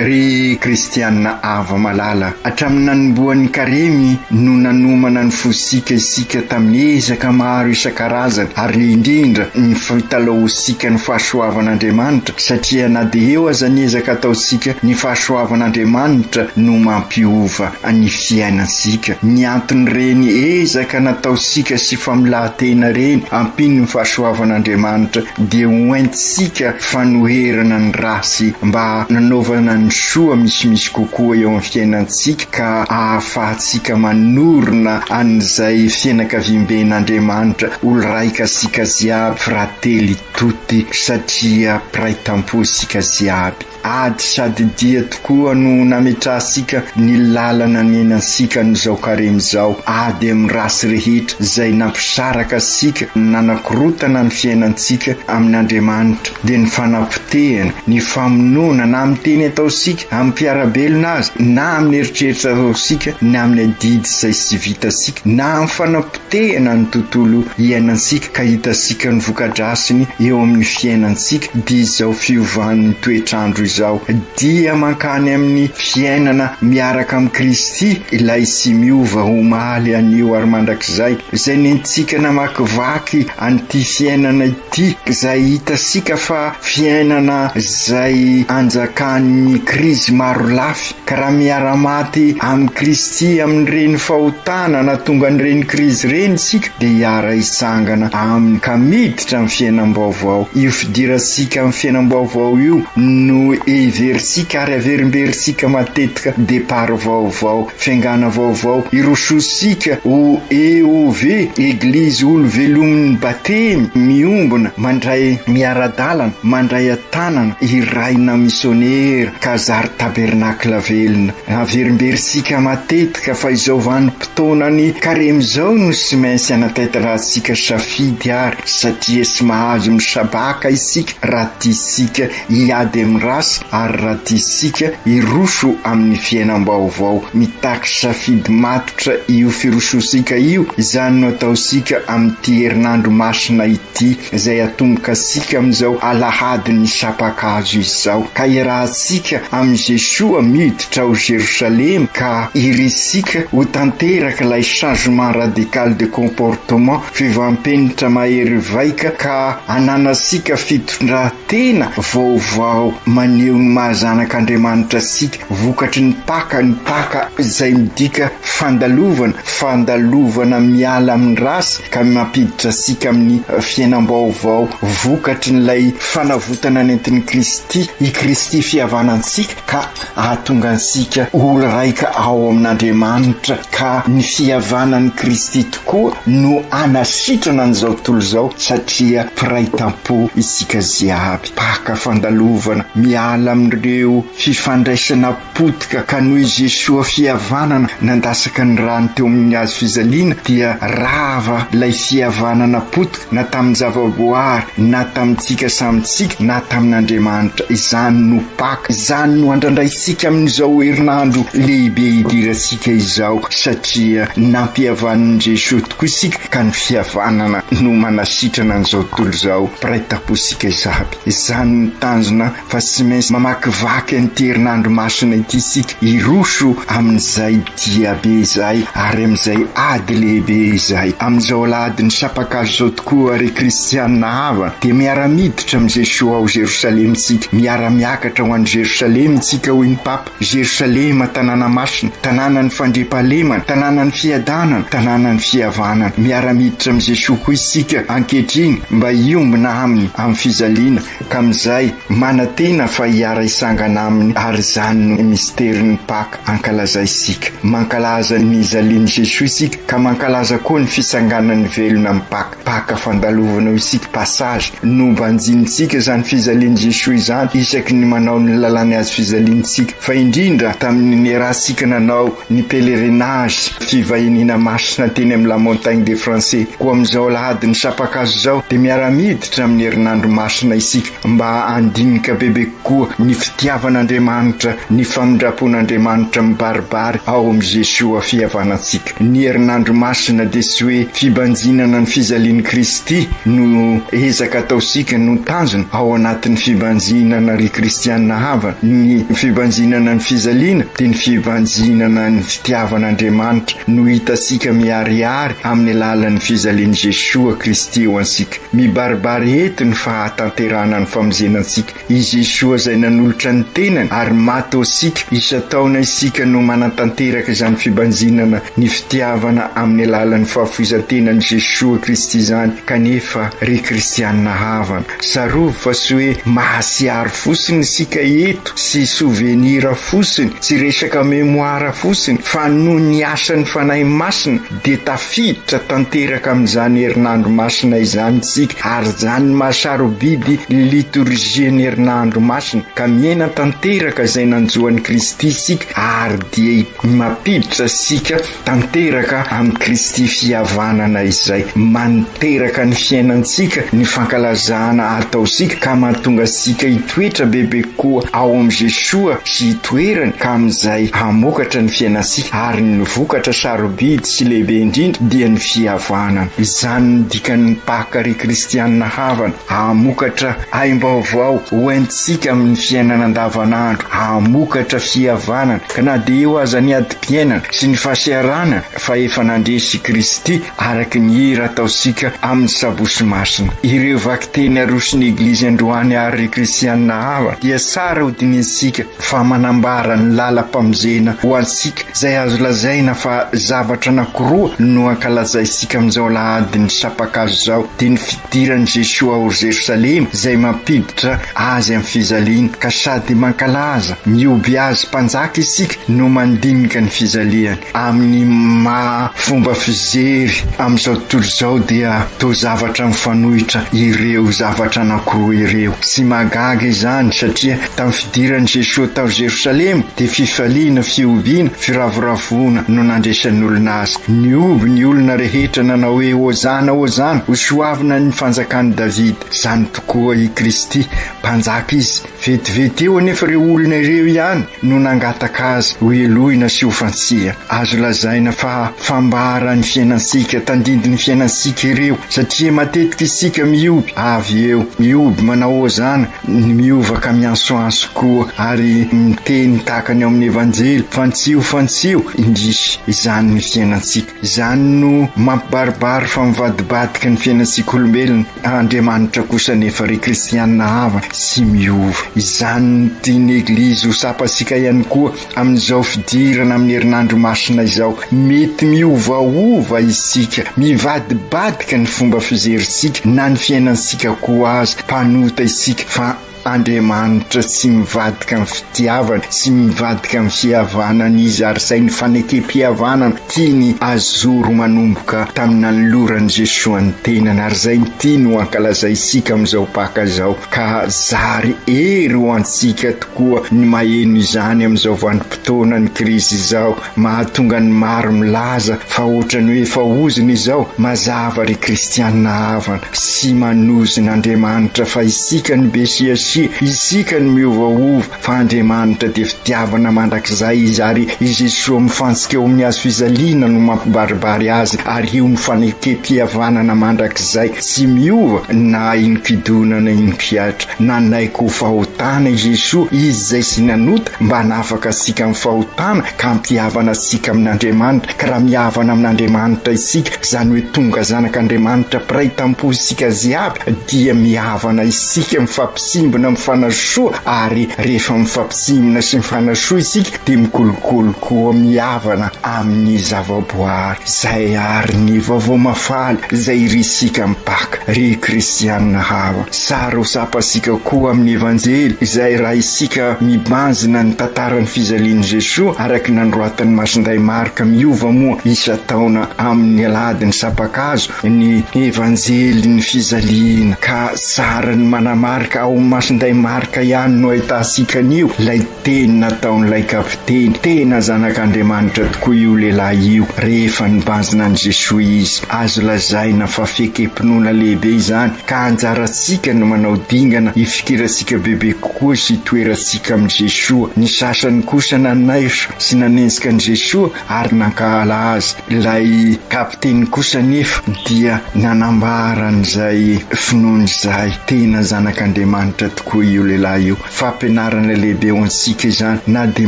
Speaker 3: Ry kristiana hava-malala, hatramin'ny nanombohan'ny Karemy no nanomana ny fosika isika tamin'ny ezaka maro isan-karazany ary indrindra ny fitalahoantsika ny fahasoavan'Andriamanitra satria na dia eo aza ny ezaka ataontsika, ny fahasoavan'Andriamanitra no mampiova ny fiainantsika. Ny anton'ireny ezaka nataontsika sy famolahan-tena ireny ampian'ny fahasoavan'Andriamanitra dia ho entintsika fanoherana ny ratsy mba nanaovana ny soa misimisy kokoa eo amin'ny fiainantsika ka ahafahantsika manorina an'izay fianakaviamben'Andriamanitra olo raika sika jiaby, fratelli tutti, satria mpiray tampo isika jiaby. Ady sady dia tokoa no nametrahantsika ny lalana niainantsika an'izao karemy izao, ady amin'ny ratsy rehetra izay nampisaraka antsika, nanakorotana ny fiainantsika amin'Andriamanitra, dia ny fanapotehana, ny famonoana na amin'ny teny ataontsika amin'ny mpiara-belona aza, na amin'ny eritreritra ataontsika, na amin'ny adidy izay tsy vitantsika, na amin'ny fanapotehana ny tontolo iainantsika ka hitantsika ny voka-dratsiny eo amin'ny fiainantsika, dia izao fiovan'ny toetr'andro izao dia mankany amin'ny fiainana miaraka amin'i Kristy, ilay tsy miova omaly, anio ary mandrakizay, izay nentintsika namakivaky an'ity fiainana ity, izay hitantsika fa fiainana izay anjakan'ny krizy marolafy, ka raha miara-maty amin'i Kristy amin'ireny fahotana nahatonga an'ireny krizy ireny isika dia hiara-hitsangana aminy ka miditra amin'ny fiainam-baovao. Io fidirantsika amin'ny fiainam-baovao io no heverintsika ary averimberintsika matetika départ vaovao, fiaingàna vaovao, hirosoantsika ho EOV, Eglizy Olovelomin'ny Batemy, miombona, mandray miara-dalana, mandray an-tanana, iraina misionera ka zary tabernakla velona. Averimberintsika matetika fa izao vanim-potoanan'ny karemy izao no tsy maintsy anatanterahantsika safidy ary satria tsy mahazo misabaka isika raha tiantsika hiady amin'ny ratsy ary raha tiantsika hiroso amin'ny fiainam-baovao. Mitaky safidy matotra io firosoantsika io, izany no ataontsika amin'ity herinandro masina ity izay atombokantsika amin'izao alahadin'ny sampan-kazo izao, ka iarahantsika amin'i Jesoa miditra ao Jerosalema ka irintsika ho tanteraka ilay changement radical de comportement, fiovam-penitra mahery vaika ka ananantsika fitondran-tena vaovao maneho ny maha zanak'Andriamanitra antsika vokatry ny Paka, ny Paka izay midika fandalovana, fandalovana miala amin'ny ratsy ka mampiditra antsika amin'ny fiainam-baovao vokatrin'ilay fanavotana nentin'i Kristy, i Kristy fihavanantsika ka ahatonga antsika ho raika ao amin'Andriamanitra ka ny fihavanan'i Kristy tokoa no hanasitrana an'izao tontolo izao satria mpiray tampo isika jiaby. Paka fandalovana miala amin'ireo fifandraisana potika ka noho i Jesoa fihavanana nandatsaka ny rany teo amin'ny hazo fijaliana dia rava ilay fihavanana potika na tamin'ny zavaboary na tamintsika samy tsika na tamin'Andriamanitra. Izany no Paka, izany no andrandraintsika amin'izao herinandro lehibe hidirantsika izao satria nampihavan'i Jesoa tokoa isika ka ny fihavanana no manasitrana an'izao tontolo izao. Mpiray tampo isika izaby. Izany no tanjona fa tsy maintsy mamakivaky an'ity herinandro masina ity isika hiroso amin'izay diabe izay ary amin'izay ady lehibe izay. Amin'izao alahadin'ny sampan-kazo izao tokoa ry kristiana havana dia miara-miditra amin'i Jesoa ao Jerosalema isika, miara-miakatra ho any Jerosalema isika hoy ny Papa. Jerosalema tanàna masina, tanànan'ny fandriampahalemana, tanànan'ny fiadanana, tanànan'ny fihavanana. Miara-miditra amin'i Jesoa koa isika ankehitriny mba hiombona aminy amin'ny fijaliana ka amin'izay manantena fa hiara-hisangana aminy ary izany no misterin'ny Paka ankalazaisika. Mankalaza ny jalian'i Jesoa isika ka mankalaza koa ny fitsanganany velona amin'ny Paka. Paka fandalovana eo isika, passage, no banjinintsika izany fijalian'i Jesoa izany isaky ny manao ny lalàn'ny hazo fijaliantsika, fa indrindra tamin'ny niarahantsika nanao ny pèlerinage, fivahiniana masina teny amin'ny la montagne des Français. Koa amin'izao alahadin'ny sampan-kazo izao dia miara-miditra amin'ny herinandro masina isika mba handinika bebe kokoa ny fitiavan'Andriamanitra, ny famindram-pon'Andriamanitra mibaribary ao amin'i Jesoa fihavanantsika. Ny herinandro masina dia tsy hoe fibanjinana ny fijalian'i Kristy no ezaka ataontsika no tanjona ao anatin'ny fibanjinana ry kristiana havana. Ny fibanjinana ny fijaliana dia ny fibanjinana ny fitiavan'Andriamanitra no hitantsika miharihary amin'ny alalan'ny fijalian'i Jesoa Kristy ho antsika. Mibaribary eto ny fahatanterahana ny famonjena antsika. I Jesoa izay nanolotra ny tenany ary maty ho antsika, isan-taona isika no manatanteraka izany fibanjinana ny fitiavana amin'ny alalan'ny fahafoizan-tenan'i Jesoa Kristy izany. Kanefa, ry kristianina havana, tsarovy fa tsy hoe mahatsiaro fotsiny isika eto, tsy souvenir fotsiny, tsy resaka mémoire fotsiny, fa noho ny asan'ny Fanahy Masina dia tafiditra tanteraka amin'izany herinandro masina izany isika, ary izany maha sarobidy litorzian'ny herinandro masina. Masina ka miaina tanteraka izay nanjo an'i Kristy isika ary dia mampiditra antsika tanteraka amin'i Kristy fihavanana izay manteraka ny fiainantsika ny fankalazana ataontsika ka mahatonga antsika hitoetra bebe kokoa ao amin'i Jesoa sy hitoerany ka amin'izay hamokatra ny fiainantsika ary ny vokatra sarobidy sy lehibe indrindra dia ny fihavanana. Izany no dikan'ny Paka ry kristianina havana, hamokatra aim-baovao ho antsika amin'ny fiainana andavanandro, hamokatra fihavanana ka na dia eo aza ny adim-piainana sy ny fahaseharana fa efa nandresy i Kristy araka ny hira ataontsika amin'ny Sabosy Masina. Ireo vakiteny aroson'ny Eglizy androany àry ry kristianina havana dia tsara hodinihintsika fa manambara ny lalam-pamonjena ho antsika izay azo lazaina fa zavatra anankiroa no ankalazaintsika amin'izao alahadin'ny Sampakazo izao dia ny fidiran'i Jesoa ao Jerosalema izay mampiditra azy amin'ny fijaliana ka sady mankalaza mihoby azy mpanjaka isika no mandinika ny fijaliany amin'ny maha fomba fijery amin'izao tontolo izao dia toa zavatra mifanohitra ireo zavatra anankiroa ireo. Tsy mahagaga izany satria tamin'ny fidiran'i Jesoa tao Jerosalema dia fifaliana, fihobiana, firavoravoana no nandresan'ny olona azy. Nihoby ny olona rehetra nanao hoe, Hozana, Hozana, hosoavina ny fanjakan'i Davida. Izany tokoa i Kristy, Mpanjaka Izy. Vetivety eo anefa ireo olona ireo ihany no nangataka azy ho helohina sy ho fantsihana. Azo lazaina fa fambara ny fiainantsika, tandindon'ny fiainantsika ireo, satria matetika isika mihoby avy eo, mihoby manao hozana, miova ka miantsoantso koa ary miteny tahaka ny ao amin'ny Evanjely, fantsiho, fantsiho, indrisy, izany ny fiainantsika. Izany no mampibaribary fa mivadibadika ny fiainantsika olombelona. Andriamanitra kosa anefa ry kristianina havana tsy miova. Izany no tian'ny Eglizy ho tsapantsika ihany koa amin'izao fidirana amin'ny herinandro masina izao. Mety miovaova isika, mivadibadika ny fomba fijerintsika na ny fiainantsika koa aza. Mpanota isika fa Andriamanitra tsy mivadika amin'ny fitiavany, tsy mivadika amin'ny fihavanana Izy ary izay ny fanekem-pihavanana tiany azoro manomboka tamin'ny nanoloran'i Jesoa ny tenany ary izay ny tiany ho ankalazaintsika amin'izao Paka izao ka zary hery ho antsika tokoa ny maheno izany amin'izao vanim-potoanan'ny krizy izao Mahatonga ny maro milaza fa ohatran'ny hoe efa ozona izao, mazava ry kristianina havana, tsy manozona Andriamanitra fa isika no be siasia, isika no miovaova, fa Andriamanitra dia fitiavana mandrakizay Izy ary i Jesoa mifantsika eo amin'ny hazo fijaliana no mampibaribary azy ary io no fanekem-pihavanana mandrakizay tsy miova na inon-kidona na inon-kihatra. Nanaiky ho fahotana i Jesoa, Izy izay tsy nanota, mba hanafaka antsika amin'ny fahotana ka hampihavana antsika amin'Andriamanitra. Ka raha mihavana amin'Andriamanitra isika, izany hoe tonga zanak'Andriamanitra, mpiray tampo isika jiaby, dia mihavana isika, mifampisimbina, mifanasoa, ary rehefa mifampisimbina sy mifanasoa isika dia mikolokolo koa mihavana amin'ny zavaboary. Izay àry ny vaovao mahafaly izay irintsika mipaka, ry kristiana havana. Tsara ho tsapantsika koa amin'ny Evanjely izay raha isika mibanjina ny tantaran'ny fijalian'i Jesoa araka ny nanoratan'i Masindahy Marka miova moa isan-taona amin'ny alahadin'ny sampan-kazo ny Evanjelin'ny fijaliana ka tsara ny manamarika ao amin'i Masindahy Marka ihany no ahitantsika an'io ilay teny nataon'ilay kapiteny. Tena zanak'Andriamanitra tokoa io lehilahy io rehefa nibanjina an'i Jesoa izy. Azo lazaina fa fiekem-pinoana lehibe izany ka anjarantsika no manao dingana hifikirantsika bebe kokoa sy hitoerantsika amin'i Jesoa. Ny sasany kosa nanaiso sy nanenjika an'i Jesoa ary nankahala azy. Ilay kapiteny kosa anefa dia nanambara an'izay finoany izay. Tena zanak'Andriamanitra tokoa io lehilahy io. Fampianarana lehibe ho antsika izany na dia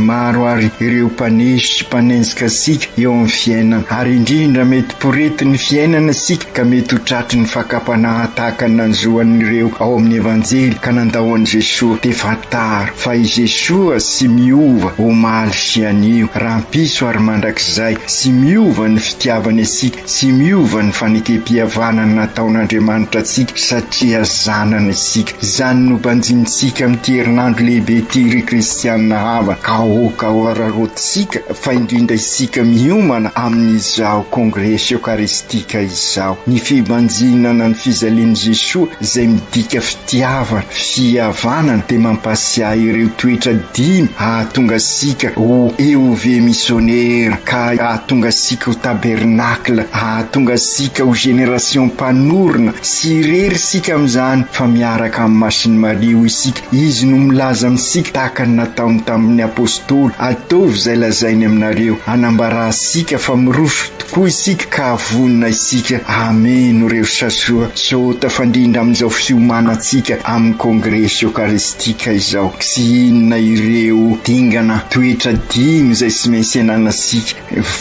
Speaker 3: maro ary ireo mpaneso sy mpanenjika antsika eo amin'ny fiainana ary indrindra mety poretin'ny fiainana isika ka mety ho tratry ny fakam-panahy tahaka ny nanjo an'ireo ao amin'ny Evanjely ka nandao an'i Jesoa dia fantaro fa i Jesoa tsy miova omaly sy anio, rahampitso ary mandrakizay, tsy miova ny fitiavany antsika, tsy miova ny fanekem-pihavanana nataon'Andriamanitra antsika satria zanany isika. Izany no banjinina.
Speaker 13: banjinintsika amin'ity herinandro lehibe ity ry kristianina havana ka aoka ho araraotintsika fa indrindra isika miomana amin'izao kongresy eokaristika izao. Ny fibanjinana ny fijalian'i Jesoa izay midika fitiavana, fihavanana dia mampasiahy ireo toetra dimy hahatonga antsika ho EOV missionnaire ka hahatonga antsika ho tabernacle, hahatonga antsika ho génération mpanorina. Tsy irery isika amin'izany fa miaraka amin'i Masin'i Maria hoy isika. Izy no milaza amintsika tahaka ny nataony tamin'ny Apostoly, Ataovy izay lazainy aminareo, hanambara antsika fa miroso tokoa isika ka vonona isika hameno ireo sasoa sao tafandrindra amin'izao fiomanantsika amin'ny Kongresy Eokaristika izao. Tsy inona ireo dingana toetra dimy izay tsy maintsy ananantsika,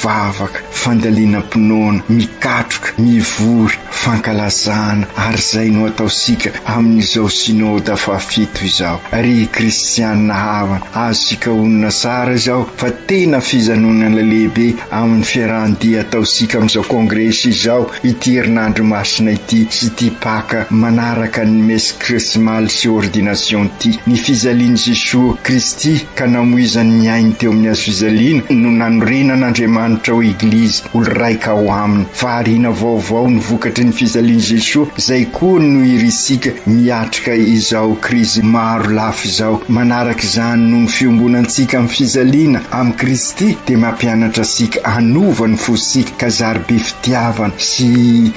Speaker 13: vavaka, fandalinam-pinoana, mikatroka, mivory, fankalazana, ary izay no ataontsika amin'izao Synoda fahafito izao. Ry kristiana havana, azontsika onona tsara izao fa tena fijanonana lehibe amin'ny fiarahan-dia ataontsika amin'izao Kongresy izao ity herinandro masina ity sy ity Paka manaraka ny Messe Chrismale sy Ordination ity. Ny fijalian'i Jesoa Kristy ka namoizany ny ainy teo amin'ny hazofijaliana no nanorenan'Andriamanitra ho Eglizy, ho raika ao aminy. Fahariana vaovao no vokatry ny fijalian'i Jesoa, izay koa no irintsika miatrika izao krizy maro lafy izao. Manaraka izany, noho ny fiombonantsika amin'ny fijaliana amin'i Kristy, dia mampianatra antsika hanova ny fontsika ka zary be fitiavana sy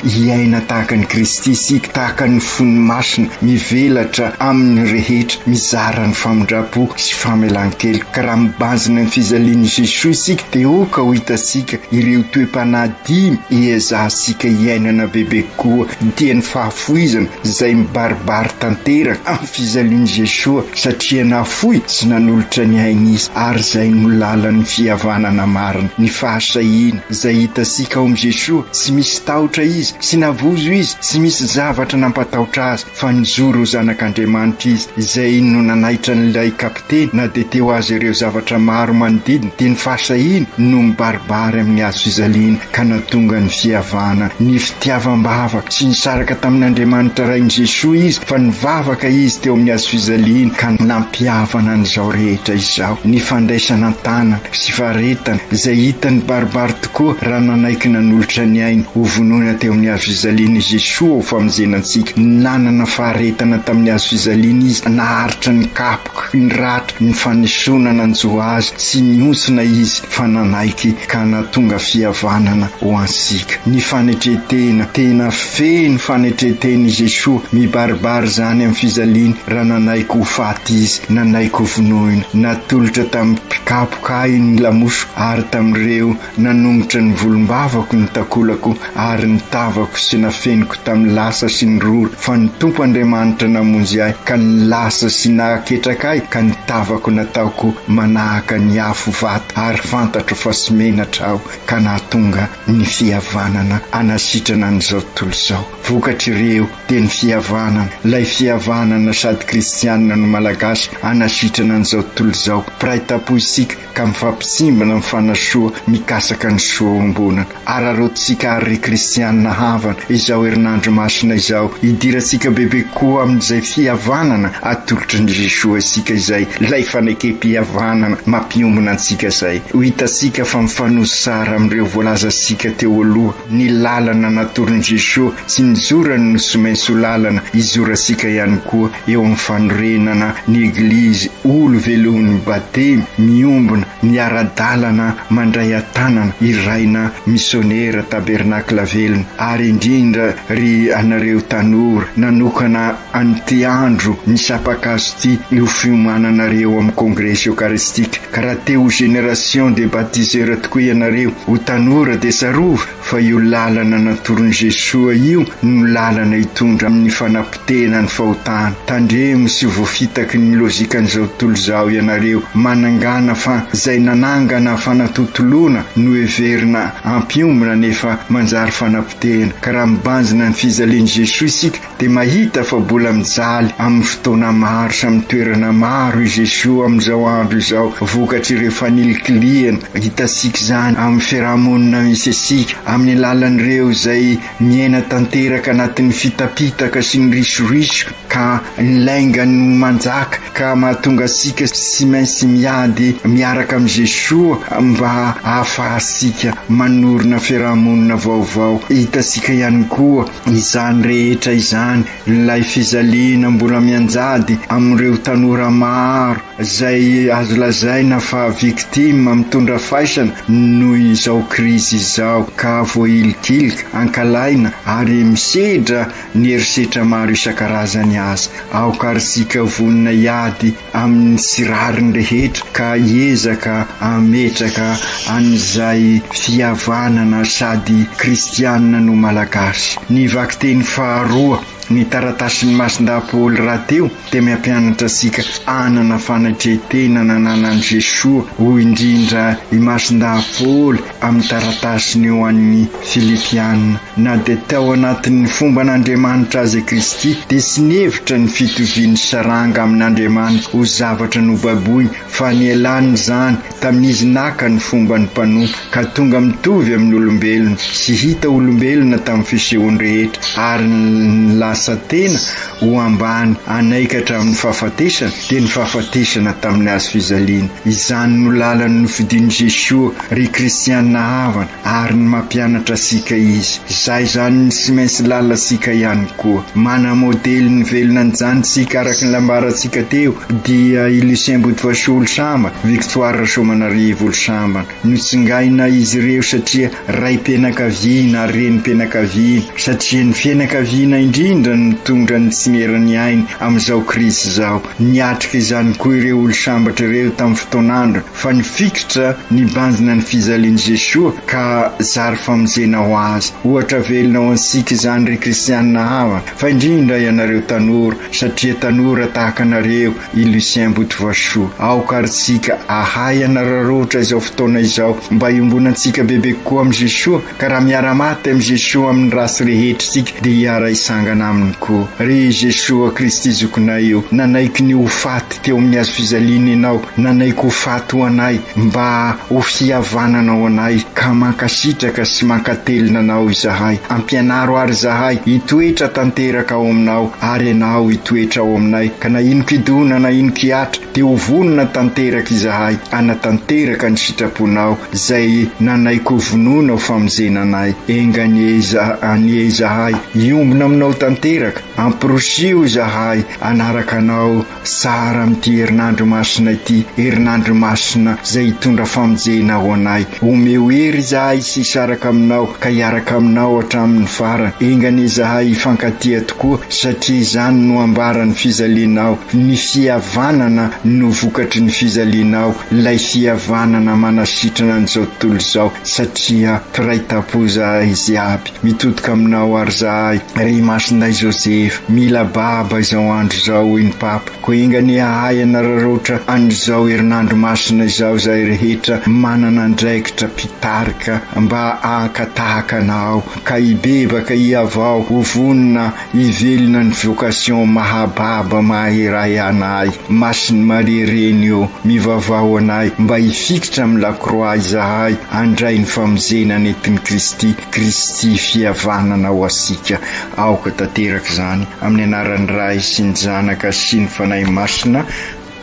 Speaker 13: hiaina tahaka an'i Kristy isika, tahaka ny fony masina, mivelatra amin'ny rehetra, mizara ny famindram-po sy famelan-keloka. Ka raha mibanjina ny fijalian'i Jesoa isika, dia aoka ho hitantsika ireo toe-panahy dimy iezahantsika hiainana bebe kokoa, dia ny fahafoizana izay mibaribary tanteraka amin'ny fijalian'i Jesoa satria nafoy sy nanolotra ny ainy Izy, ary izay no lalan'ny fihavanana marina, ny fahasahiana izay hitantsika ao amin'i Jesoa, tsy misy tahotra Izy, tsy navozo Izy, tsy misy zavatra nampatahotra Azy, fa nijoro ho Zanak'Andriamanitra Izy, izay no nanaitra an'ilay kapiteny na dia teo aza ireo zavatra maro manodidina, dia ny fahasahiana no mibaribary amin'ny hazo fijaliana ka nahatonga ny fihavana, ny fitiavam-bavaka. Tsy nisaraka tamin'Andriamanitra Rain'i Jesoa Izy, fa nivavaka Izy teo amin'ny hazo fijaliana ka nampihavana an'izao rehetra izao. Ny fandraisana an-tanana sy faharetana izay hita nibaribary tokoa raha nanaiky nanolotra ny ainy ho vonoina teo amin'ny hazo fijaliana i Jesoa ho famonjena antsika. Nanana faharetana tamin'ny hazo fijaliana Izy, naharitra ny kapoka, ny ratra, ny fanesoana nanjo Azy, tsy nihontsina Izy fa nanaiky ka nahatonga fihavanana ho antsika. Ny fanetren-tena, tena feno fanetren-tena i Jesoa, mibaribary izany amin'ny fijaliany raha nanaiky ho faty Izy, nanaiky ho vonoina, natolotra tamin'ny mpikapoka ahy ny lamosiko ary tamin'ireo nanongotra ny volombavako ny takolako ary ny tavako sy nafeniko tamin'ny lasa sy ny rora, fa ny Tompo Andriamanitra namonjy ahy ka ny lasa sy nahaketraka ahy ka ny tavako nataoko manahaka ny afo vato ary fantatro fa tsy menatra aho ka nahatonga ny fihavanana hanasitrana an'izao tontolo izao. Vokatr'ireo dia ny fihavanana, ilay fihavanana sady kristianina no malagasy hanasitrana an'izao tontolo izao. Mpiray tampo isika ka mifampitsimbina mifanasoa mikasaka ny soa iombonana. Araraotintsika àry ry kristianina havana izao herinandro masina izao hidirantsika bebe kokoa amin'izay fihavanana atolotry ny Jesoa isika izay, ilay fanekem-pihavanana mampiombona antsika izay. Ho hitantsika fa mifanojo tsara amin'ireo voalazantsika teo aloha ny lalana natoron'i Jesoa sy nizorany no tsy maintsy ho lalana hizorantsika ihany koa eo amin'ny fanorenana ny Eglizy olo velomin'ny batemy, miombona, miara-dalana, mandray an-tanana, iraina misionera tabernakla velona, ary indrindra ry anareo tanora nanokana an'ity andro ny sampan-kazo ity ho fiomananareo amin'ny Kongresy Eokaristika, ka raha te ho génération de baptiseurs tokoa ianareo, ho tanora dia tsarovy fa io lalana natoron'i Jesoa io no lalana hitondra amin'ny fanapotehana ny fahotana. Tandremo tsy ho voafitaky ny lojikan'izao tontolo izao ianareo. Manangana fa izay nanangana fanatontoloana no heverina hampiombona nefa manjary fanapotehana. Ka raha mibanjina ny fijalian'i Jesoa isika dia mahita fa bola mijaly amin'ny fotoana maro sy amin'ny toerana maro i Jesoa amin'izao andro izao vokatr'ireo fanilikilihana hitantsika izany amin'ny fiarahamonina misy antsika, amin'ny alalan'ireo izay miaina tanteraka anatin'ny fitapitaka sy ny risoriso. ka ny lainga no manjaka ka mahatonga antsika tsy maintsy miady miaraka amin'i Jesoa mba hahafahantsika manorina fiarahamonina vaovao. Hitantsika ihany koa izany rehetra izany, ilay fijaliana mbola mianjady amin'ireo tanora maro izay azo lazaina fa victime mitondra faisana noho izao krizy izao ka voahilikilika, ankalaina ary misedra ny herisetra maro isan-karazany aza. Aoka ary isika vonona hiady amin'ny tsy rariny rehetra ka hiezaka hametraka an'izay fihavanana sady kristianina no malagasy. Ny vakiteny faharoa, ny taratasin'i Masindahy Paoly rahateo dia miampianatra antsika hanana fanetren-tena nananan'i Jesoa, hoy indrindra i Masindahy Paoly amin'ny taratasiny ho an'ny Filipiana. Na dia tao anatin'ny fomban'Andriamanitra aza i Kristy, dia tsy nihevitra ny fitovian'ny saranga amin'Andriamanitra ho zavatra nobaboiny, fa nialany izany tamin'izy naka ny fomban'ny mpanompo, ka tonga mitovy amin'ny olombelona, sy hita olombelona tamin'ny fisehoany rehetra, ary nilasa tena ho ambany hanaiky hatramin'ny fahafatesana, dia ny fahafatesana tamin'ny hazo fijaliana. Izany no lalana nofidin'i Jesoa, ry kristiana havana. Ary ny mampianatra antsika Izy. Izay izany ny tsy maintsy lalantsika ihany koa. Mana modely ny velona an'izany isika araka ny nambarantsika teo dia i Lucien Botovasoa Olosambana, Victoire Rasoamanarivo Olosambana. Notsingaina izy ireo satria raim-pianakaviana ary renim-pianakaviana satria ny fianakaviana indrindra no mitondra ny tsy miera-ny ainy amin'izao krizy izao. Niatrika izany koa ireo olosambatra ireo tamin'ny fotoan'androny. Fa nifikitra nibanjina ny fijalian'i Jesoa ka zary famonjena ho azy. Ohatra velona ho antsika izany ry kristianina havana, fa indrindra ianareo tanora, satria tanora tahaka anareo i Lucien Botovasoa. Aoka ary tsika ahay hanararaotra izao fotoana izao mba hiombonantsika bebe kokoa amin'i Jesoa, ka raha miara-maty amin'i Jesoa amin'ny ratsy rehetra isika dia hiara-hisangana aminy koa. Ry Jesoa Kristy zokinay o, nanaiky ny ho faty Teo amin'ny hazo fijaliana Ianao, nanaiky ho faty ho anay, mba ho fihavanana ho anay, ka mankasitraka sy mankatelina Anao izahay. Ampianaro àry izahay hitoetra tanteraka ao Aminao, ary Ianao hitoetra ao aminay, ka na inon-kidona na inon-kihatra, dia ho vonona tanteraka izahay hanatanteraka ny sitraponao, izay nanaiky ho vonoina ho famonjena anay. Enga anie anie izahay hiombona Aminao tanteraka. Amporosiho izahay hanaraka Anao tsara amin'ity herinandro masina ity, herinandro masina izay hitondra famonjena ho anay. Omeo hery izahay tsy hisaraka Aminao ka hiaraka Aminao hatramin'ny farany. Enga anie izahay hifankatia tokoa satria izany no ambaran'ny fijalianao. Ny fihavanana no vokatry ny fijalianao, ilay fihavanana manasitrana an'izao tontolo izao satria mpiray tampo izahay jiaby. Mitodika aminao ary zahay, ry Masindahy Josefa, mila baba izao andro izao, hoy ny Papa, koa enga anie hahay hanararaotra an'izao herinandro masina izao izahay rehetra manana andraikitra mpitarika mba haka tahaka anao, ka hibebaka, hihavao, ho vonona Hivelona ny vocation maha baba maha iray anay Masin'i Maria Reny ô mivavaha ho anay mba hifikitra amin'ny la croix izahay handray ny famonjena nentin'i Kristy Kristy fihavanana ho asika aoka tanteraka izany amin'ny anaran'ny Ray sy ny Zanaka sy ny Fanahy Masina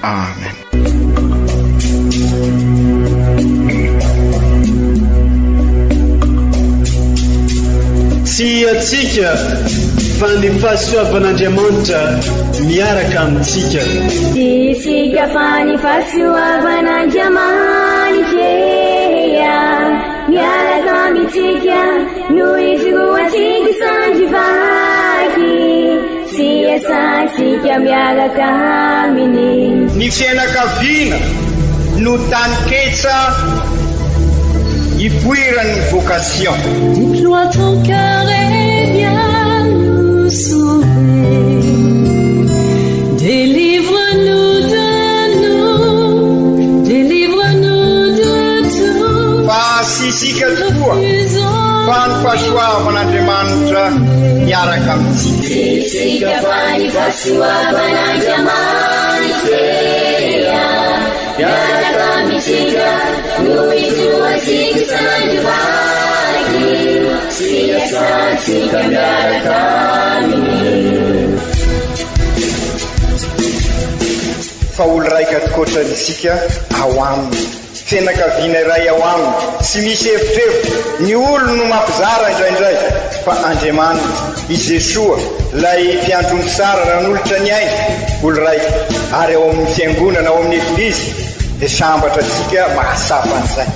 Speaker 13: Amen.
Speaker 1: Tsy antsika fa ny fahasoavan'Andriamanitra miaraka amintsika.
Speaker 2: Tsy isika fa ny fahasoavan'Andriamanitra miaraka amintsika no ijoroantsika sandry vaky. Tsy iasantsika miaraka aminy.
Speaker 3: Ny fianakaviana no taninketsa ipoiran'ny vocation.
Speaker 4: Deploie ton cœur et viens nous sauver. Délivre-nous de nous, délivre-nous de tout.
Speaker 3: Fa tsy isika tokoa fa ny fahasoavan'Andriamanitra miaraka amintsika.
Speaker 2: Tsy isika fa ny fahasoavan'Andriamanitra miaraka amintsika no ijoroantsika sandry vaky sy iasantsika miaraka aminy.
Speaker 3: raika tokoatra isika ao aminy. Fianakaviana iray ao aminy, tsy misy evitrevitra, ny olony no mampizara indraindray, fa Andriamanitra, i Jesoa, ilay mpiandry omby tsara nanolotra ny ainy, olo raika, ary ao amin'ny fiangonana, ao amin'ny Eglizy, dia sambatra isika mahatsapa an'izay.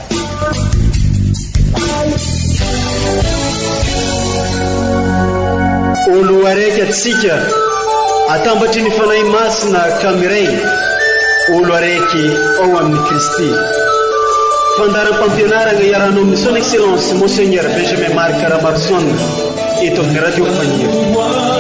Speaker 1: Olo araiky atsika atambatry ny Fanahy Masina ka miray olo araiky ao amin'i Kristy. Fandaharam-pampianaragna iarahanao amin'ny Son Excellence Monseigneur Benjamin Marc Ramaroson eto amin'ny Radio Fagniry.